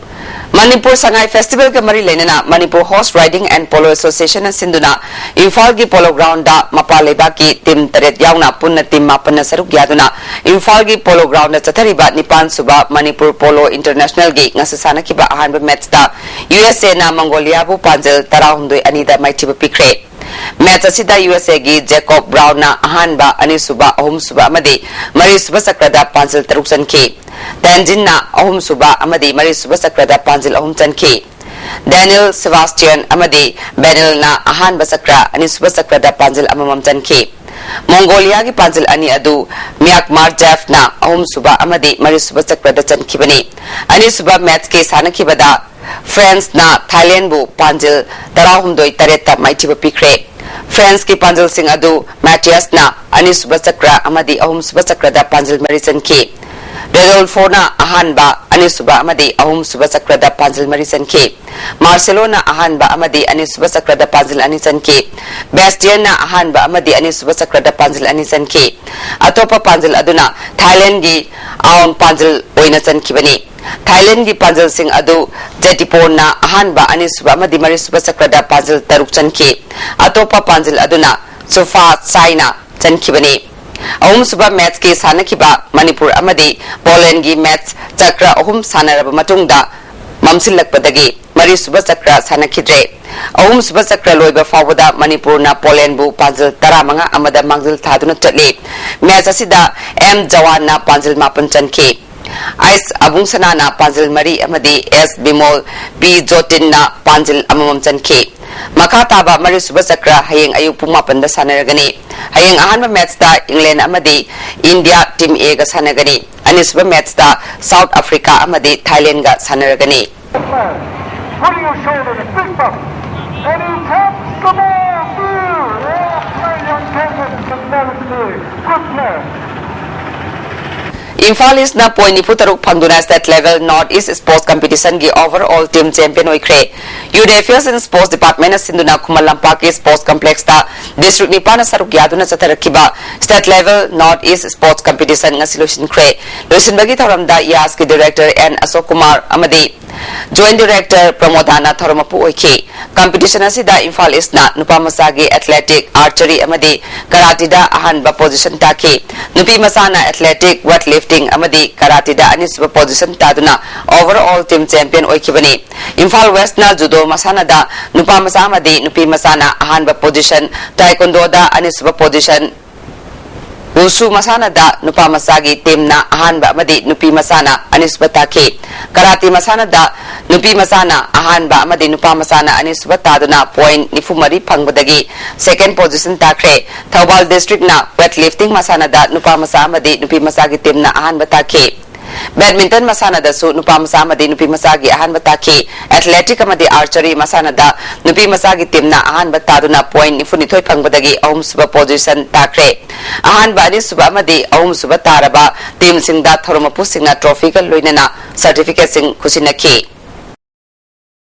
ꯃꯅꯤꯄꯨꯔ ꯁꯉꯥꯏ ꯐꯦꯁꯇꯤꯚꯦꯜꯒ ꯃꯔꯤ ꯂꯩꯅꯅ Manipur Horse Riding and Polo Associationꯅ ꯁꯤꯟꯗꯨꯅ ꯏꯝꯐꯥꯜꯒꯤ ꯄꯣꯂꯣ ꯒ꯭ꯔꯥꯎꯟꯗ ꯃꯄꯥꯟ ꯂꯩꯕꯥꯛꯀꯤ ꯇꯤꯝ ꯇꯔꯦꯠ ꯌꯥꯎꯅ ꯄꯨꯟꯅ ꯇꯤꯝ ꯃꯥꯄꯟꯅ ꯁꯔꯨꯛ ꯌꯥꯗꯨꯅ ꯏꯝꯐꯥꯜꯒꯤ ꯄꯣꯂꯣ ꯒ꯭ꯔꯥꯎꯟꯗ ꯆꯠꯊꯔꯤꯕ ꯅꯤꯄꯥꯟ ꯁꯨꯕ ꯃꯅꯤꯄꯨꯔ ꯄꯣꯂꯣ ꯏꯟꯇꯔꯅꯦꯁꯅꯦꯜꯒꯤ ꯉꯁꯤ ꯁꯥꯟꯅꯈꯤꯕ ꯑꯍꯥꯟꯕ ꯃꯦꯠꯁꯇ ꯌꯨ ꯑꯦꯁ ꯑꯦꯅ ꯃꯪꯒꯣꯂꯤꯌꯥꯕꯨ ꯄꯥꯟꯖꯜ ꯇꯔꯥꯍꯨꯝꯗꯣꯏ ꯑꯅꯤꯗ ꯃꯥꯏꯊꯤꯕ ꯄꯤꯈ꯭ꯔꯦ꯫ ꯃꯦꯠꯁ ꯑꯁꯤꯗ ꯌꯨ ꯑꯦꯁ ꯑꯦꯒꯤ ꯖꯦꯀꯣꯕ ꯕ꯭ꯔꯥꯎꯟꯅ ꯑꯍꯥꯟꯕ, ꯑꯅꯤꯁꯨꯕ, ꯑꯍꯨꯝꯁꯨꯕ ꯑꯃꯗꯤ ꯃꯔꯤꯁꯨꯕ ꯆꯀ꯭ꯔꯗ ꯄꯥꯟꯖꯤꯜ ꯇꯔꯨꯛ ꯆꯟꯈꯤ꯫ ꯇꯦꯟꯖꯤꯟꯅ ꯑꯍꯨꯝꯁꯨꯕ ꯑꯃꯗꯤ ꯃꯔꯤꯁꯨꯕ ꯆꯀ꯭ꯔꯗ ꯄꯥꯟꯖꯤꯜ ꯑꯍꯨꯝ ꯆꯟꯈꯤ꯫ ꯗꯦꯅꯤꯜ ꯁꯦꯕꯥꯁꯇꯤꯌꯟ ꯑꯃꯗꯤ ꯕꯦꯅꯤꯜꯅ ꯑꯍꯥꯟꯕ ꯆꯀ꯭ꯔ, ꯑꯅꯤꯁꯨꯕ ꯆꯀ꯭ꯔꯗ ꯄꯥꯟꯖꯤꯜ ꯑꯃꯃꯝ ꯆꯟꯈꯤ꯫ ꯃꯣꯡꯒꯣꯂꯤꯌꯥꯒꯤ ꯄꯥꯟꯖꯤꯜ ꯑꯅꯤ ꯑꯗꯨ ꯃ꯭ꯌꯥꯛꯃꯥꯔ ꯖꯦꯐꯅ ꯑꯍꯨꯝꯁꯨꯕ ꯑꯃꯗꯤ ꯃꯔꯤꯁꯨꯕ ꯆꯀ꯭ꯔꯗ ꯆꯟꯈꯤꯕꯅꯤ꯫ ꯑꯅꯤꯁꯨꯕ ꯃꯦꯆꯀꯤ ꯁꯥꯟꯅꯈꯤꯕꯗ ꯐ꯭ꯔꯥꯟꯁꯅ ꯊꯥꯏꯂꯦꯟꯕꯨ ꯄꯥꯟꯖꯤꯜ ꯇꯔꯥꯍꯨꯝꯗꯣꯏ ꯇꯔꯦꯠꯇ ꯃꯥꯏꯊꯤꯕ ꯄꯤꯈ꯭ꯔꯦ꯫ ꯐ꯭ꯔꯥꯟꯁꯀꯤ ꯄꯥꯟꯖꯤꯜꯁꯤꯡ ꯑꯗꯨ ꯃꯦꯇꯤꯌꯁꯅ ꯑꯅꯤꯁꯨꯕ ꯆꯀ꯭ꯔ ꯑꯃꯗꯤ ꯑꯍꯨꯝꯁꯨꯕ ꯆꯀ꯭ꯔꯗ ꯄꯥꯟꯖꯤꯜ ꯃꯔꯤ ꯆꯟꯈꯤ꯫ ꯔꯦꯗꯣꯜꯐꯣꯅ ꯑꯍꯥꯟꯕ, ꯑꯅꯤꯁꯨꯕ ꯑꯃꯗꯤ ꯑꯍꯨꯝꯁꯨꯕ ꯆꯀ꯭ꯔꯗ ꯄꯥꯟꯖꯤꯜ ꯃꯔꯤ ꯆꯟꯈꯤ꯫ ꯃꯥꯔꯁꯦꯂꯣꯅ ꯑꯍꯥꯟꯕ ꯑꯃꯗꯤ ꯑꯅꯤꯁꯨꯕ ꯆꯀ꯭ꯔꯗ ꯄꯥꯟꯖꯤꯜ ꯑꯅꯤ ꯆꯟꯈꯤ꯫ ꯕꯦꯁꯇꯤꯌꯟꯅ ꯑꯍꯥꯟꯕ ꯑꯃꯗꯤ ꯑꯅꯤꯁꯨꯕ ꯆꯀ꯭ꯔꯗ ꯄꯥꯟꯖꯤꯜ ꯑꯅꯤ ꯆꯟꯈꯤ꯫ ꯑꯇꯣꯞꯄ ꯄꯥꯟꯖꯤꯜ ꯑꯗꯨꯅ ꯊꯥꯏꯂꯦꯟꯒꯤ ꯑꯥꯎꯟ ꯄꯥꯟꯖꯤꯜ ꯑꯣꯏꯅ ꯆꯟꯈꯤꯕꯅꯤ꯫ ꯊꯥꯏꯂꯦꯟꯒꯤ ꯄꯥꯟꯖꯤꯜꯁꯤꯡ ꯑꯗꯨ ꯖꯦꯇꯤꯄꯣꯟꯅ ꯑꯍꯥꯟꯕ, ꯑꯅꯤꯁꯨꯕ ꯑꯃꯗꯤ ꯃꯔꯤꯁꯨꯕ ꯆꯀ꯭ꯔꯗ ꯄꯥꯟꯖꯤꯜ ꯇꯔꯨꯛ ꯆꯟꯈꯤ꯫ ꯑꯇꯣꯞꯄ ꯄꯥꯟꯖꯤꯜ ꯑꯗꯨꯅ ꯆꯨꯐꯥ ꯆꯥꯏꯅ ꯆꯟꯈꯤꯕꯅꯤ꯫ ꯑꯍꯨꯝꯁꯨꯕ ꯃꯦꯆꯀꯤ ꯁꯥꯟꯅꯈꯤꯕ ꯃꯅꯤꯄꯨꯔ ꯑꯃꯗꯤ ꯄꯣꯂꯦꯟꯒꯤ ꯃꯦꯆ ꯆꯀ꯭ꯔ ꯑꯍꯨꯝ ꯁꯥꯟꯅꯔꯕ ꯃꯇꯨꯡꯗ ꯃꯝꯁꯤꯜꯂꯛꯄꯗꯒꯤ ꯃꯔꯤꯁꯨꯕ ꯆꯀ꯭ꯔ ꯁꯥꯟꯅꯈꯤꯗ꯭ꯔꯦ꯫ ꯑꯍꯨꯝꯁꯨꯕ ꯆꯀ꯭ꯔ ꯂꯣꯏꯕ ꯐꯥꯎꯕꯗ ꯃꯅꯤꯄꯨꯔꯅ ꯄꯣꯂꯦꯟꯕꯨ ꯄꯥꯟꯖꯤꯜ ꯇꯔꯥꯃꯉꯥ ꯑꯃꯗ ꯃꯥꯡꯖꯤꯜ ꯊꯥꯗꯨꯅ ꯆꯠꯂꯤ꯫ ꯃꯦꯆ ꯑꯁꯤꯗ ꯑꯦꯝ ꯖꯋꯥꯟꯅ ꯄꯥꯟꯖꯤꯜ ꯃꯥꯄꯟ ꯆꯟꯈꯤ꯫ ꯑꯩꯁ ꯑꯕꯨꯡꯁꯅꯥꯅ ꯄꯥꯟꯖꯤꯜ ꯃꯔꯤ ꯑꯃꯗꯤ ꯑꯦꯁ ꯕꯤꯃꯣꯜ ꯄꯤ ꯖꯣꯇꯤꯟꯅ ꯄꯥꯟꯖꯤꯜ ꯑꯃꯃꯝ ꯆꯟꯈꯤ꯫ ꯃꯈꯥ ꯇꯥꯕ ꯃꯔꯤꯁꯨꯕ ꯆꯀ꯭ꯔ ꯍꯌꯦꯡ ꯑꯌꯨꯛ ꯄꯨꯡ ꯃꯥꯄꯟꯗ ꯁꯥꯟꯅꯔꯒꯅꯤ꯫ ꯍꯌꯦꯡ ꯑꯍꯥꯟꯕ ꯃꯦꯆꯇ ꯏꯪꯂꯦꯟ ꯑꯃꯗꯤ ꯏꯟꯗꯤꯌꯥ ꯇꯤꯝ ꯑꯦꯒ ꯁꯥꯟꯅꯒꯅꯤ꯫ ꯑꯅꯤꯁꯨꯕ ꯃꯦꯆꯇ ꯁꯥꯎꯠ ꯑꯐ꯭ꯔꯤꯀꯥ ꯑꯃꯗꯤ ꯊꯥꯏꯂꯦꯟꯒ ꯁꯥꯟꯅꯔꯒꯅꯤ꯫ Putting your shoulder to big bump. And he taps the ball through. Oh, play young Kevin. Good play. Imphal ꯏꯁꯅ ꯄꯣꯏꯟ ꯅꯤꯐꯨ ꯇꯔꯨꯛ ꯐꯪꯗꯨꯅ state level north east sports ꯀꯝꯄꯤꯇꯤꯁꯟꯒꯤ ꯑꯣꯚꯔ ꯑꯣꯜ ꯇꯤꯝ ꯆꯦꯝꯄꯤꯌꯟ ꯑꯣꯏꯈ꯭ꯔꯦ꯫ Youth affairs and sports ꯗꯤꯄꯥꯔꯠꯃꯦꯟꯅ ꯁꯤꯟꯗꯨꯅ ꯈꯨꯃꯟ ꯂꯝꯄꯥꯛꯀꯤ ꯁ꯭ꯄꯣꯔꯠꯁ ꯀꯝꯄ꯭ꯂꯦꯛꯁꯇ ꯗꯤꯁꯇ꯭ꯔꯤꯛ ꯅꯤꯄꯥꯟꯅ ꯁꯔꯨꯛ ꯌꯥꯗꯨꯅ ꯆꯠꯊꯔꯛꯈꯤꯕ state level north east sports competition ꯉꯁꯤ ꯂꯣꯏꯁꯤꯟꯈ꯭ꯔꯦ꯫ ꯂꯣꯏꯁꯤꯟꯕꯒꯤ ꯊꯧꯔꯝꯗ ꯌꯥꯁꯀꯤ ꯗꯤꯔꯦꯛꯇꯔ ꯑꯦꯟ ꯑꯁꯣꯛ ꯀꯨꯃꯥꯔ ꯑꯃꯗꯤ ꯖꯣꯏꯟꯠ ꯗꯤꯔꯦꯛꯇꯔ ꯄ꯭ꯔꯃꯣꯗꯥꯅ ꯊꯧꯔꯝ ꯃꯄꯨ ꯑꯣꯏꯈꯤ꯫ ꯀꯝꯄꯤꯇꯤꯁꯟ ꯑꯁꯤꯗ ꯏꯝꯐꯥꯜ ꯏꯁꯅ ꯅꯨꯄꯥ ꯃꯆꯥꯒꯤ ꯑꯦꯊꯂꯦꯇꯤꯛ, ꯑꯥꯔꯆꯔꯤ ꯑꯃꯗꯤ ꯀꯔꯥꯇꯤꯗ ꯑꯍꯥꯟꯕ ꯄꯣꯖꯤꯁꯟ ꯇꯥꯈꯤ꯫ ꯅꯨꯄꯤ ꯃꯆꯥꯅ ꯑꯦꯊꯂꯦꯇꯤꯛ, ꯋꯦꯠ ꯂꯤꯐꯇꯤꯡ ꯑꯃꯗꯤ ꯀꯔꯥꯇꯤꯗ ꯑꯅꯤꯁꯨꯕ ꯄꯣꯖꯤꯁꯟ ꯇꯥꯗꯨꯅ ꯑꯣꯚꯔ ꯑꯣꯜ ꯇꯤꯝ ꯆꯦꯝꯄꯤꯌꯟ ꯑꯣꯏꯈꯤꯕꯅꯤ꯫ ꯏꯝꯐꯥꯜ ꯋꯦꯁꯅ ꯖꯨꯗꯣ ꯃꯁꯥꯟꯅꯗ ꯅꯨꯄꯥ ꯃꯆꯥ ꯑꯃꯗꯤ ꯅꯨꯄꯤ ꯃꯆꯥꯅ ꯑꯍꯥꯟꯕ ꯄꯣꯖꯤꯁꯟ, ꯇꯥꯏꯀꯣꯟꯗꯣꯗ ꯑꯅꯤꯁꯨꯕ ꯄꯣꯖꯤꯁꯟ, ꯋꯨꯁꯨ ꯃꯁꯥꯟꯅꯗ ꯅꯨꯄꯥ ꯃꯆꯥꯒꯤ ꯇꯤꯝꯅ ꯑꯍꯥꯟꯕ ꯑꯃꯗꯤ ꯅꯨꯄꯤ ꯃꯆꯥꯅ ꯑꯅꯤꯁꯨꯕ ꯇꯥꯈꯤ꯫ ꯀꯔꯥꯇꯤ ꯃꯁꯥꯟꯅꯗ ꯅꯨꯄꯤ ꯃꯆꯥꯅ ꯑꯍꯥꯟꯕ ꯑꯃꯗꯤ ꯅꯨꯄꯥ ꯃꯆꯥꯅ ꯑꯅꯤꯁꯨꯕ ꯇꯥꯗꯨꯅ ꯄꯣꯏꯟ ꯅꯤꯐꯨ ꯃꯔꯤ ꯐꯪꯕꯗꯒꯤ ꯁꯦꯀꯦꯟ ꯄꯣꯖꯤꯁꯟ ꯇꯥꯈ꯭ꯔꯦ꯫ ꯊꯧꯕꯥꯜ ꯗꯤꯁꯇ꯭ꯔꯤꯛꯅ ꯋꯦꯠ ꯂꯤꯐꯇꯤꯡ ꯃꯁꯥꯟꯅꯗ ꯅꯨꯄꯥ ꯃꯆꯥ ꯑꯃꯗꯤ ꯅꯨꯄꯤ ꯃꯆꯥꯒꯤ ꯇꯤꯝꯅ ꯑꯍꯥꯟꯕ ꯇꯥꯈꯤ꯫ ꯕꯦꯗꯃꯤꯟꯇꯟ ꯃꯁꯥꯟꯅꯗꯁꯨ ꯅꯨꯄꯥ ꯃꯆꯥ ꯑꯃꯗꯤ ꯅꯨꯄꯤ ꯃꯆꯥꯒꯤ ꯑꯍꯥꯟꯕ ꯇꯥꯈꯤ꯫ ꯑꯦꯊꯂꯦꯇꯤꯛ ꯑꯃꯗꯤ ꯑꯥꯔꯆꯔꯤ ꯃꯁꯥꯟꯅꯗ ꯅꯨꯄꯤ ꯃꯆꯥꯒꯤ ꯇꯤꯝꯅ ꯑꯍꯥꯟꯕ ꯇꯥꯗꯨꯅ ꯄꯣꯏꯟ ꯅꯤꯐꯨꯅꯤꯊꯣꯏ ꯐꯪꯕꯗꯒꯤ ꯑꯍꯨꯝꯁꯨꯕ ꯄꯣꯖꯤꯁꯟ ꯇꯥꯈ꯭ꯔꯦ꯫ ꯑꯍꯥꯟꯕ, ꯑꯅꯤꯁꯨꯕ ꯑꯃꯗꯤ ꯑꯍꯨꯝꯁꯨꯕ ꯇꯥꯔꯕ ꯇꯤꯝꯁꯤꯡꯗ ꯊꯧꯔꯝ ꯃꯄꯨꯁꯤꯡꯅ ꯇ꯭ꯔꯣꯐꯤꯒ ꯂꯣꯏꯅꯅ ꯁꯔꯇꯤꯐꯤꯀꯦꯠꯁꯤꯡ ꯈꯨꯠꯁꯤꯟꯅꯈꯤ꯫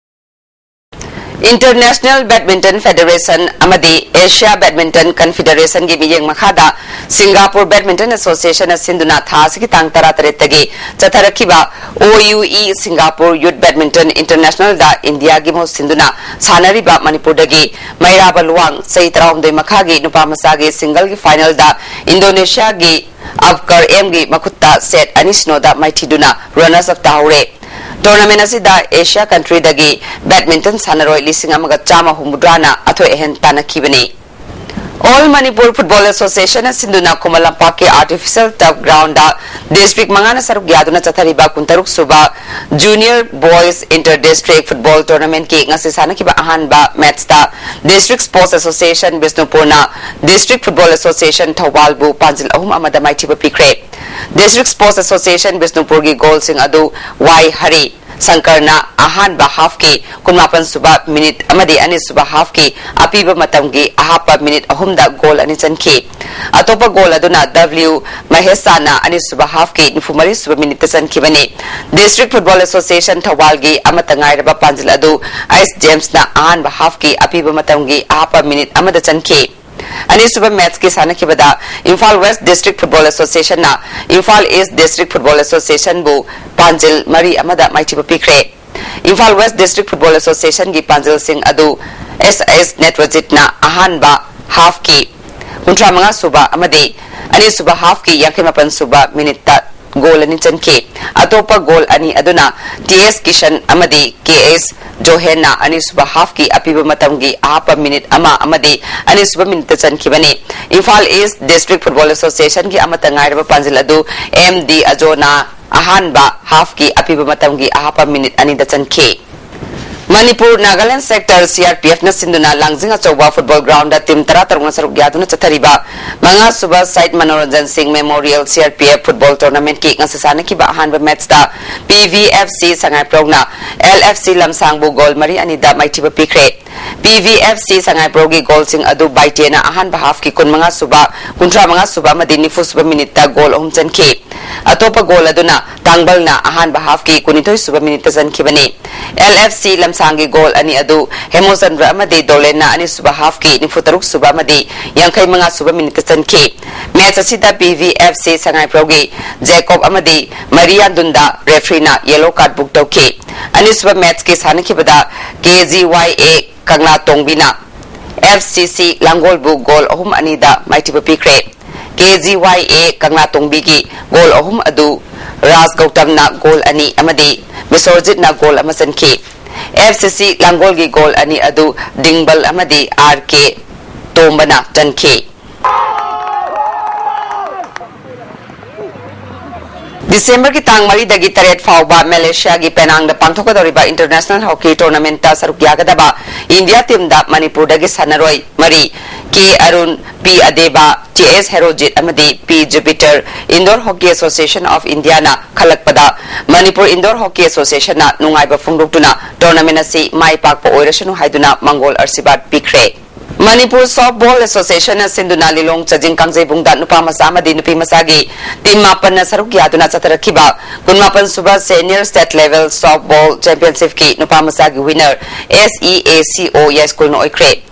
International Badminton Federation ꯑꯃꯗꯤ Asia Badminton Confederation ꯒꯤ ꯃꯤꯠꯌꯦꯡ ꯃꯈꯥꯗ ꯁꯤꯡꯒꯥꯄꯨꯔ Badminton Association ꯅ ꯁꯤꯟꯗꯨꯅ ꯊꯥ ꯑꯁꯤꯒꯤ ꯇꯥꯡ ꯇꯔꯥꯇꯔꯦꯠꯇꯒꯤ ꯆꯠꯊꯔꯛꯈꯤꯕ O U E Singapore Youth Badminton International ꯗ ꯏꯟꯗꯤꯌꯥꯒꯤ ꯃꯍꯨꯠ ꯁꯤꯟꯗꯨꯅ ꯁꯥꯟꯅꯔꯤꯕ ꯃꯅꯤꯄꯨꯔꯗꯒꯤ ꯃꯩꯔꯥꯕ ꯂꯨꯋꯥꯡ, ꯆꯍꯤ ꯇꯔꯥꯍꯨꯝꯗꯣꯏ ꯃꯈꯥꯒꯤ ꯅꯨꯄꯥ ꯃꯆꯥꯒꯤ ꯁꯤꯡꯒꯜꯒꯤ ꯐꯥꯏꯅꯦꯜꯗ ꯏꯟꯗꯣꯅꯦꯁꯤꯌꯥꯒꯤ ꯑꯕꯀꯔ ꯑꯦꯝꯒꯤ ꯃꯈꯨꯠꯇ ꯁꯦꯠ ꯑꯅꯤ ꯁꯤꯅꯣꯗ ꯃꯥꯏꯊꯤꯗꯨꯅ ꯔꯅꯔꯁ ꯑꯞ ꯇꯥꯍꯧꯔꯦ꯫ ꯇꯣꯔꯅꯥꯃꯦꯟ ꯑꯁꯤꯗ ꯑꯦꯁꯤꯌꯥ ꯀꯟꯇ꯭ꯔꯤꯗꯒꯤ ꯕꯦꯗꯃꯤꯟꯇꯟ ꯁꯥꯟꯅꯔꯣꯏ ꯂꯤꯁꯤꯡ ꯑꯃꯒ ꯆꯥꯝꯃ ꯍꯨꯝꯐꯨꯇꯔꯥꯅ ꯑꯊꯣꯏ ꯑꯍꯦꯟ ꯇꯥꯟꯅꯈꯤꯕꯅꯤ꯫ All Manipur Football Association ꯅ ꯁꯤꯟꯗꯨꯅ ꯈꯨꯃꯟ ꯂꯝꯄꯥꯛꯀꯤ ꯑꯥꯔꯇꯤꯐꯤꯁꯤꯌꯦꯜ ꯇꯔꯐ ꯒ꯭ꯔꯥꯎꯟꯗ ꯗꯤꯁꯇ꯭ꯔꯤꯛ ꯃꯉꯥꯅ ꯁꯔꯨꯛ ꯌꯥꯗꯨꯅ ꯆꯠꯊꯔꯤꯕ ꯀꯨꯟꯇꯔꯨꯛ sub junior boys inter district football ꯇꯣꯔꯅꯥꯃꯦꯟꯠꯀꯤ ꯉꯁꯤ ꯁꯥꯟꯅꯈꯤꯕ ꯑꯍꯥꯟꯕ ꯃꯦꯠꯆꯇ ꯗꯤꯁꯇ꯭ꯔꯤꯛ ꯁ꯭ꯄꯣꯔꯠꯁ ꯑꯦꯁꯣꯁꯤꯌꯦꯁꯟ ꯕꯤꯁꯅꯨꯄꯨꯔꯅ ꯗꯤꯁꯇ꯭ꯔꯤꯛ ꯐꯨꯠꯕꯣꯜ ꯑꯦꯁꯣꯁꯤꯌꯦꯁꯟ ꯊꯧꯕꯥꯜꯕꯨ ꯄꯥꯟꯖꯤꯜ ꯑꯍꯨꯝ ꯑꯃꯗ ꯃꯥꯏꯊꯤꯕ ꯄꯤꯈ꯭ꯔꯦ꯫ ꯗꯤꯁꯇ꯭ꯔꯤꯛ ꯁ꯭ꯄꯣꯔꯠꯁ ꯑꯦꯁꯣꯁꯤꯌꯦꯁꯟ ꯕꯤꯁꯅꯨꯄꯨꯔꯒꯤ ꯒꯣꯜꯁꯤꯡ ꯑꯗꯨ ꯋꯥꯏ ꯍꯔꯤ ꯁꯪꯀꯔꯅ ꯑꯍꯥꯟꯕ ꯍꯥꯐꯀꯤ ꯀꯨꯟꯃꯥꯄꯟ ꯁꯨꯕ ꯃꯤꯅꯤꯠ ꯑꯃꯗꯤ ꯑꯅꯤꯁꯨꯕ ꯍꯥꯐꯀꯤ ꯑꯄꯤꯕ ꯃꯇꯝꯒꯤ ꯑꯍꯥꯞꯄ ꯃꯤꯅꯤꯠ ꯑꯍꯨꯝꯗ ꯒꯣꯜ ꯑꯅꯤ ꯆꯟꯈꯤ꯫ ꯑꯇꯣꯞꯄ ꯒꯣꯜ ꯑꯗꯨꯅ ꯗꯕ꯭ꯂꯤꯌꯨ ꯃꯍꯦꯁꯥꯅ ꯑꯅꯤꯁꯨꯕ ꯍꯥꯐꯀꯤ ꯅꯤꯐꯨ ꯃꯔꯤ ꯁꯨꯕ ꯃꯤꯅꯤꯠꯇ ꯆꯟꯈꯤꯕꯅꯤ꯫ ꯗꯤꯁꯇ꯭ꯔꯤꯛ ꯐꯨꯠꯕꯣꯜ ꯑꯦꯁꯣꯁꯤꯌꯦꯁꯟ ꯊꯧꯕꯥꯜꯒꯤ ꯑꯃꯠꯇ ꯉꯥꯏꯔꯕ ꯄꯥꯟꯖꯤꯜ ꯑꯗꯨ ꯑꯩꯁ ꯖꯦꯝꯁꯅ ꯑꯍꯥꯟꯕ ꯍꯥꯐꯀꯤ ꯑꯄꯤꯕ ꯃꯇꯝꯒꯤ ꯑꯍꯥꯞꯄ ꯃꯤꯅꯤꯠ ꯑꯃꯗ ꯆꯟꯈꯤ꯫ ꯑꯅꯤꯁꯨꯕ ꯃꯦꯠꯆꯀꯤ ꯁꯥꯟꯅꯈꯤꯕꯗ ꯏꯝꯐꯥꯜ ꯋꯦꯁ ꯗꯤꯁꯇ꯭ꯔꯤꯛ ꯐꯨꯠꯕꯣꯜ ꯑꯦꯁꯣꯁꯤꯌꯦꯁꯟꯅ ꯏꯝꯐꯥꯜ ꯏꯁ ꯗꯤꯁꯇ꯭ꯔꯤꯛ ꯐꯨꯠꯕꯣꯜ ꯑꯦꯁꯣꯁꯤꯌꯦꯁꯟꯕꯨ ꯄꯥꯟꯖꯤꯜ ꯃꯔꯤ ꯑꯃꯗ ꯃꯥꯏꯊꯤꯕ ꯄꯤꯈ꯭ꯔꯦ꯫ ꯏꯝꯐꯥꯜ ꯋꯦꯁ ꯗꯤꯁꯇ꯭ꯔꯤꯛ ꯐꯨꯠꯕꯣꯜ ꯑꯦꯁꯣꯁꯤꯌꯦꯁꯟꯒꯤ ꯄꯥꯟꯖꯤꯜꯁꯤꯡ ꯑꯗꯨ ꯑꯦꯁ ꯑꯦꯁ ꯅꯦꯇ꯭ꯔꯣꯖꯤꯠꯅ ꯑꯍꯥꯟꯕ ꯍꯥꯐꯀꯤ ꯀꯨꯟꯊ꯭ꯔꯥ ꯃꯉꯥ ꯁꯨꯕ ꯑꯃꯗꯤ ꯑꯅꯤꯁꯨꯕ ꯍꯥꯐꯀꯤ ꯌꯥꯡꯈꯩ ꯃꯥꯄꯟ ꯁꯨꯕ ꯃꯤꯅꯤꯠꯇ ꯒꯣꯜ ꯑꯅꯤ ꯆꯟꯈꯤ꯫ ꯑꯇꯣꯞꯄ ꯒꯣꯜ ꯑꯅꯤ ꯑꯗꯨꯅ ꯇꯤ ꯑꯦꯁ ꯀꯤꯁꯟ ꯑꯃꯗꯤ ꯀꯦ ꯑꯦꯁ ꯖꯣꯍꯦꯟꯅ ꯑꯅꯤꯁꯨꯕ ꯍꯥꯐꯀꯤ ꯑꯄꯤꯕ ꯃꯇꯝꯒꯤ ꯑꯍꯥꯞꯄ ꯃꯤꯅꯤꯠ ꯑꯃ ꯑꯃꯗꯤ ꯑꯅꯤꯁꯨꯕ ꯃꯤꯅꯤꯠꯇ ꯆꯟꯈꯤꯕꯅꯤ꯫ ꯏꯝꯐꯥꯜ ꯏꯁ ꯗꯤꯁꯇ꯭ꯔꯤꯛ ꯐꯨꯠꯕꯣꯜ ꯑꯦꯁꯣꯁꯤꯌꯦꯁꯟꯒꯤ ꯑꯃꯠꯇ ꯉꯥꯏꯔꯕ ꯄꯥꯟꯖꯤꯜ ꯑꯗꯨ ꯑꯦꯝ ꯗꯤ ꯑꯖꯣꯅ ꯑꯍꯥꯟꯕ ꯍꯥꯐꯀꯤ ꯑꯄꯤꯕ ꯃꯇꯝꯒꯤ ꯑꯍꯥꯞꯄ ꯃꯤꯅꯤꯠ ꯑꯅꯤꯗ ꯆꯟꯈꯤ꯫ Manipur Nagaland sector C R P ꯑꯦꯐꯅ ꯁꯤꯟꯗꯨꯅ ꯂꯥꯡꯖꯤꯡ ꯑꯆꯧꯕ ꯐꯨꯠꯕꯣꯜ ꯒ꯭ꯔꯥꯎꯟꯗ ꯇꯤꯝ ꯇꯔꯥ ꯇꯔꯨꯛꯅ ꯁꯔꯨꯛ ꯌꯥꯗꯨꯅ ꯆꯠꯊꯔꯤꯕ ꯃꯉꯥꯁꯨꯕ ꯁꯍꯤꯗ Manoranjan Singh memorial C R P F football ꯇꯣꯔꯅꯥꯃꯦꯟꯠꯀꯤ ꯉꯁꯤ ꯁꯥꯟꯅꯈꯤꯕ ꯑꯍꯥꯟꯕ ꯃꯦꯠꯆꯇ P V F C ꯁꯉꯥꯏꯄ꯭ꯔꯧꯅ L F C ꯂꯝꯁꯥꯡꯕꯨ goal ꯃꯔꯤ ꯑꯅꯤꯗ ꯃꯥꯏꯊꯤꯕ ꯄꯤꯈ꯭ꯔꯦ꯫ ꯄꯤ ꯚꯤ ꯑꯦꯐ ꯁꯤ ꯁꯉꯥꯏꯄ꯭ꯔꯧꯒꯤ ꯒꯣꯜꯁꯤꯡ ꯑꯗꯨ ꯕꯥꯏꯇꯦꯅ ꯑꯍꯥꯟꯕ ꯍꯥꯐꯀꯤ ꯀꯨꯟꯃꯉꯥ ꯁꯨꯕ, ꯀꯨꯟꯊ꯭ꯔꯥ ꯃꯉꯥ ꯁꯨꯕ ꯑꯃꯗꯤ ꯅꯤꯐꯨ ꯁꯨꯕ ꯃꯤꯅꯤꯠꯇ ꯒꯣꯜ ꯑꯍꯨꯝ ꯆꯟꯈꯤ꯫ ꯑꯇꯣꯞꯄ ꯒꯣꯜ ꯑꯗꯨꯅ ꯇꯥꯡꯕꯜꯅ ꯑꯍꯥꯟꯕ ꯍꯥꯐꯀꯤ ꯀꯨꯟꯅꯤꯊꯣꯏ ꯁꯨꯕ ꯃꯤꯅꯤꯠꯇ ꯆꯟꯈꯤꯕꯅꯤ꯫ ꯑꯦꯜ ꯑꯦꯐ ꯁꯤ ꯂꯝꯁꯥꯡꯒꯤ ꯒꯣꯜ ꯑꯅꯤ ꯑꯗꯨ ꯍꯦꯃꯣꯆꯟꯗ꯭ꯔ ꯑꯃꯗꯤ ꯗꯣꯂꯦꯟꯅ ꯑꯅꯤꯁꯨꯕ ꯍꯥꯐꯀꯤ ꯅꯤꯐꯨ ꯇꯔꯨꯛ ꯁꯨꯕ ꯑꯃꯗꯤ ꯌꯥꯡꯈꯩ ꯃꯉꯥ ꯁꯨꯕ ꯃꯤꯅꯤꯠꯇ ꯆꯟꯈꯤ꯫ ꯃꯦꯆ ꯑꯁꯤꯗ ꯄꯤ ꯚꯤ ꯑꯦꯐ ꯁꯤ ꯁꯉꯥꯏꯄ꯭ꯔꯧꯒꯤ ꯖꯦꯀꯣꯕ ꯑꯃꯗꯤ ꯃꯔꯤꯌꯥꯟꯗꯨꯟꯗ ꯔꯦꯐ꯭ꯔꯤꯅ ꯌꯦꯂꯣ ꯀꯥꯔꯗ ꯕꯨꯛ ꯇꯧꯈꯤ꯫ ꯑꯅꯤꯁꯨꯕ ꯃꯦꯆꯀꯤ ꯁꯥꯟꯅꯈꯤꯕꯗ ꯀꯦ ꯖꯤ ꯋꯥꯏ ꯑꯦ ꯀꯪꯂꯥꯇꯣꯡꯕꯤꯅ ꯑꯦꯐ ꯁꯤ ꯁꯤ ꯂꯥꯡꯒꯣꯜꯕꯨ ꯒꯣꯜ ꯑꯍꯨꯝ ꯑꯅꯤꯗ ꯃꯥꯏꯊꯤꯕ ꯄꯤꯈ꯭ꯔꯦ꯫ ꯀꯦ ꯖꯤ ꯋꯥꯏ ꯑꯦ ꯀꯪꯂꯥꯇꯣꯡꯕꯤꯒꯤ ꯒꯣꯜ ꯑꯍꯨꯝ ꯑꯗꯨ ꯔꯥꯖ ꯒꯧꯇꯝꯅ ꯒꯣꯜ ꯑꯅꯤ ꯑꯃꯗꯤ ꯕꯤꯁ꯭ꯋꯔꯖꯤꯠꯅ ꯒꯣꯜ ꯑꯃ ꯆꯟꯈꯤ꯫ ꯑꯦꯐ ꯁꯤ ꯁꯤ ꯂꯥꯡꯒꯣꯜꯒꯤ ꯒꯣꯜ ꯑꯅꯤ ꯑꯗꯨ ꯗꯤꯡꯕꯜ ꯑꯃꯗꯤ ꯑꯥꯔ ꯀꯦ ꯇꯣꯝꯕꯅ ꯆꯟꯈꯤ꯫ ꯗꯤꯁꯦꯝꯕꯔꯒꯤ ꯇꯥꯡ ꯃꯔꯤꯗꯒꯤ ꯇꯔꯦꯠ ꯐꯥꯎꯕ ꯃꯦꯂꯦꯁꯤꯌꯥꯒꯤ ꯄꯦꯅꯥꯡꯗ ꯄꯥꯡꯊꯣꯛꯀꯗꯧꯔꯤꯕ ꯏꯟꯇꯔꯅꯦꯁꯅꯦꯜ ꯍꯣꯀꯤ ꯇꯣꯔꯅꯥꯃꯦꯟꯠꯇ ꯁꯔꯨꯛ ꯌꯥꯒꯗꯕ ꯏꯟꯗꯤꯌꯥ ꯇꯤꯝꯗ ꯃꯅꯤꯄꯨꯔꯗꯒꯤ ꯁꯥꯟꯅꯔꯣꯏ ꯃꯔꯤ, ꯀꯦ ꯑꯔꯨꯟ, ꯄꯤ ꯑꯗꯦꯕꯥ, ꯇꯤ ꯑꯦꯁ ꯍꯦꯔꯣꯖꯤꯠ ꯑꯃꯗꯤ P Jupiter, indoor hockey association of ꯏꯟꯗꯤꯌꯥꯅ ꯈꯜꯂꯛꯄꯗ ꯃꯅꯤꯄꯨꯔ ꯏꯟꯗꯣꯔ ꯍꯣꯀꯤ ꯑꯦꯁꯣꯁꯤꯌꯦꯁꯟꯅ ꯅꯨꯡꯉꯥꯏꯕ ꯐꯣꯡꯗꯣꯛꯇꯨꯅ ꯇꯣꯔꯅꯥꯃꯦꯟꯠ ꯑꯁꯤ ꯃꯥꯏ ꯄꯥꯛꯄ ꯑꯣꯏꯔꯁꯅꯨ ꯍꯥꯏꯗꯨꯅ ꯃꯪꯒꯣꯜ ꯑꯥꯔꯁꯤꯕꯥꯗ ꯄꯤꯈ꯭ꯔꯦ꯫ ꯃꯅꯤꯄꯨꯔ ꯁꯣꯐꯕꯣꯜ ꯑꯦꯁꯣꯁꯤꯌꯦꯁꯟꯅ ꯁꯤꯟꯗꯨꯅ ꯂꯤꯂꯣꯡ ꯆꯥꯖꯤꯡ ꯀꯥꯡꯖꯩꯕꯨꯡꯗ ꯅꯨꯄꯥ ꯃꯆꯥ ꯑꯃꯗꯤ ꯅꯨꯄꯤ ꯃꯆꯥꯒꯤ ꯇꯤꯝ ꯃꯥꯄꯟꯅ ꯁꯔꯨꯛ ꯌꯥꯗꯨꯅ ꯆꯠꯊꯔꯛꯈꯤꯕ ꯀꯨꯟꯃꯥꯄꯟ ꯁꯨꯕ ꯁꯦꯅꯤꯌꯔ ꯁ꯭ꯇꯦꯠ ꯂꯦꯚꯦꯜ ꯁꯣꯐꯕꯣꯜ ꯆꯦꯝꯄꯤꯌꯟꯁꯤꯞꯀꯤ ꯅꯨꯄꯥ ꯃꯆꯥꯒꯤ ꯋꯤꯅꯔ ꯑꯦꯁ ꯏ ꯑꯦ ꯁꯤ ꯑꯣ ꯌꯥꯏꯁ꯭ꯀꯨꯜꯅ ꯑꯣꯏꯈ꯭ꯔꯦ꯫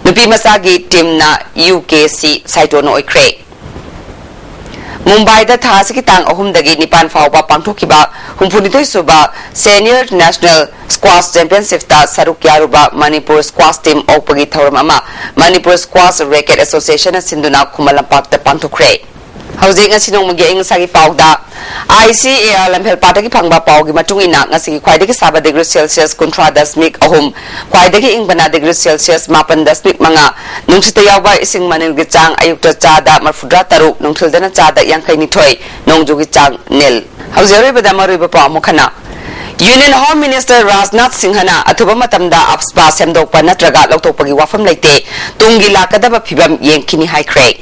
ꯅꯨꯄꯤ ꯃꯆꯥꯒꯤ ꯇꯤꯝꯅ ꯌꯨ ꯀꯦ ꯁꯤ ꯁꯥꯏꯇꯣꯅ ꯑꯣꯏꯈ꯭ꯔꯦ꯫ ꯃꯨꯝꯕꯥꯏꯗ ꯊꯥ ꯑꯁꯤꯒꯤ ꯇꯥꯡ ꯑꯍꯨꯝꯗꯒꯤ ꯅꯤꯄꯥꯟ ꯐꯥꯎꯕ ꯄꯥꯡꯊꯣꯛꯈꯤꯕ ꯍꯨꯝꯐꯨꯅꯤꯊꯣꯏ ꯁꯨꯕ ꯁꯦꯅꯤꯌꯔ ꯅꯦꯁꯅꯦꯜ ꯁ꯭ꯀ꯭ꯋꯥꯁ ꯆꯦꯝꯄꯤꯌꯟꯁꯤꯞꯇ ꯁꯔꯨꯛ ꯌꯥꯔꯨꯕ ꯃꯅꯤꯄꯨꯔ ꯁ꯭ꯀ꯭ꯋꯥꯁ ꯇꯤꯝ ꯑꯣꯛꯄꯒꯤ ꯊꯧꯔꯝ ꯑꯃ ꯃꯅꯤꯄꯨꯔ ꯁ꯭ꯀ꯭ꯋꯥꯁ ꯔꯦꯀꯦꯠ ꯑꯦꯁꯣꯁꯤꯌꯦꯁꯟꯅ ꯁꯤꯟꯗꯨꯅ ꯈꯨꯃꯟ ꯂꯝꯄꯥꯛꯇ ꯄꯥꯡꯊꯣꯛꯈ꯭ꯔꯦ꯫ ꯍꯧꯖꯤꯛ ꯉꯁꯤ ꯅꯣꯡꯃꯒꯤ ꯑꯏꯪ ꯑꯁꯥꯒꯤ ꯄꯥꯎꯗ, ICAR ꯂꯝꯐꯦꯜꯄꯥꯠꯇꯒꯤ ꯐꯪꯕ ꯄꯥꯎꯒꯤ ꯃꯇꯨꯡ ꯏꯟꯅ, ꯉꯁꯤꯒꯤ ꯈ꯭ꯋꯥꯏꯗꯒꯤ ꯁꯥꯕ degree Celsius ꯀꯨꯟꯊ꯭ꯔꯥ ꯗꯁꯃꯤꯛ ꯑꯍꯨꯝ, ꯈ꯭ꯋꯥꯏꯗꯒꯤ ꯏꯪꯕꯅ degree Celsius ꯃꯥꯄꯟ ꯗꯁꯃꯤꯛ ꯃꯉꯥ, ꯅꯨꯡꯁꯤꯠꯇ ꯌꯥꯎꯕ ꯏꯁꯤꯡ ꯃꯅꯤꯜꯒꯤ ꯆꯥꯡ ꯑꯌꯨꯛꯇ ꯆꯥꯗ ꯃꯔꯐꯨꯇꯔꯥ ꯇꯔꯨꯛ, ꯅꯨꯡꯊꯤꯜꯗꯅ ꯆꯥꯗ ꯌꯥꯡꯈꯩ ꯅꯤꯊꯣꯏ, ꯅꯣꯡꯖꯨꯒꯤ ꯆꯥꯡ ꯅꯤꯜ꯫ ꯍꯧꯖꯤꯛ ꯑꯔꯣꯏꯕꯗ ꯃꯔꯨꯑꯣꯏꯕ ꯄꯥꯎ ꯑꯃꯨꯛ ꯍꯟꯅ꯫ Union Home Minister ꯔꯥꯖꯅꯥꯊ ꯁꯤꯡꯍꯅ ꯑꯊꯨꯕ ꯃꯇꯝꯗ AFSPA ꯁꯦꯝꯗꯣꯛꯄ ꯅꯠꯇ꯭ꯔꯒ ꯂꯧꯊꯣꯛꯄꯒꯤ ꯋꯥꯐꯝ ꯂꯩꯇꯦ, ꯇꯨꯡꯒꯤ ꯂꯥꯛꯀꯗꯕ ꯐꯤꯕꯝ ꯌꯦꯡꯈꯤꯅꯤ ꯍꯥꯏꯈ꯭ꯔꯦ꯫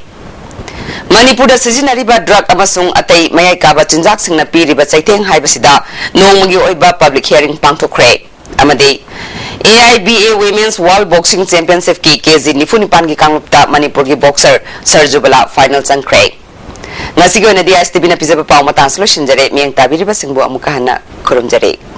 ꯃꯅꯤꯄꯨꯔꯗ ꯁꯤꯖꯤꯟꯅꯔꯤꯕ drug ꯑꯃꯁꯨꯡ ꯑꯇꯩ ꯃꯌꯥꯏ ꯀꯥꯕ ꯆꯤꯟꯖꯥꯛꯁꯤꯡꯅ ꯄꯤꯔꯤꯕ ꯆꯩꯊꯦꯡ ꯍꯥꯏꯕꯁꯤꯗ ꯅꯣꯡꯃꯒꯤ ꯑꯣꯏꯕ public hearing ꯄꯥꯡꯊꯣꯛꯈ꯭ꯔꯦ꯫ ꯑꯃꯗꯤ AIBA Women's World Boxing Championshipꯀꯤ KG ꯅꯤꯐꯨ ꯅꯤꯄꯥꯟꯒꯤ ꯀꯥꯡꯂꯨꯞꯇ ꯃꯅꯤꯄꯨꯔꯒꯤ boxer ꯁꯔꯖꯨꯕꯂꯥ final ꯆꯪꯈ꯭ꯔꯦ꯫ ꯉꯁꯤꯒꯤ ꯑꯣꯏꯅꯗꯤ ISTVꯅ ꯄꯤꯖꯕ ꯄꯥꯎ ꯃꯇꯥꯡꯁꯤ ꯂꯣꯏꯁꯤꯟꯖꯔꯦ꯫ ꯃꯤꯠꯌꯦꯡ ꯇꯥꯕꯤꯔꯤꯕꯁꯤꯡꯕꯨ ꯑꯃꯨꯛꯀ ꯍꯟꯅ ꯈꯨꯔꯨꯝꯖꯔꯤ꯫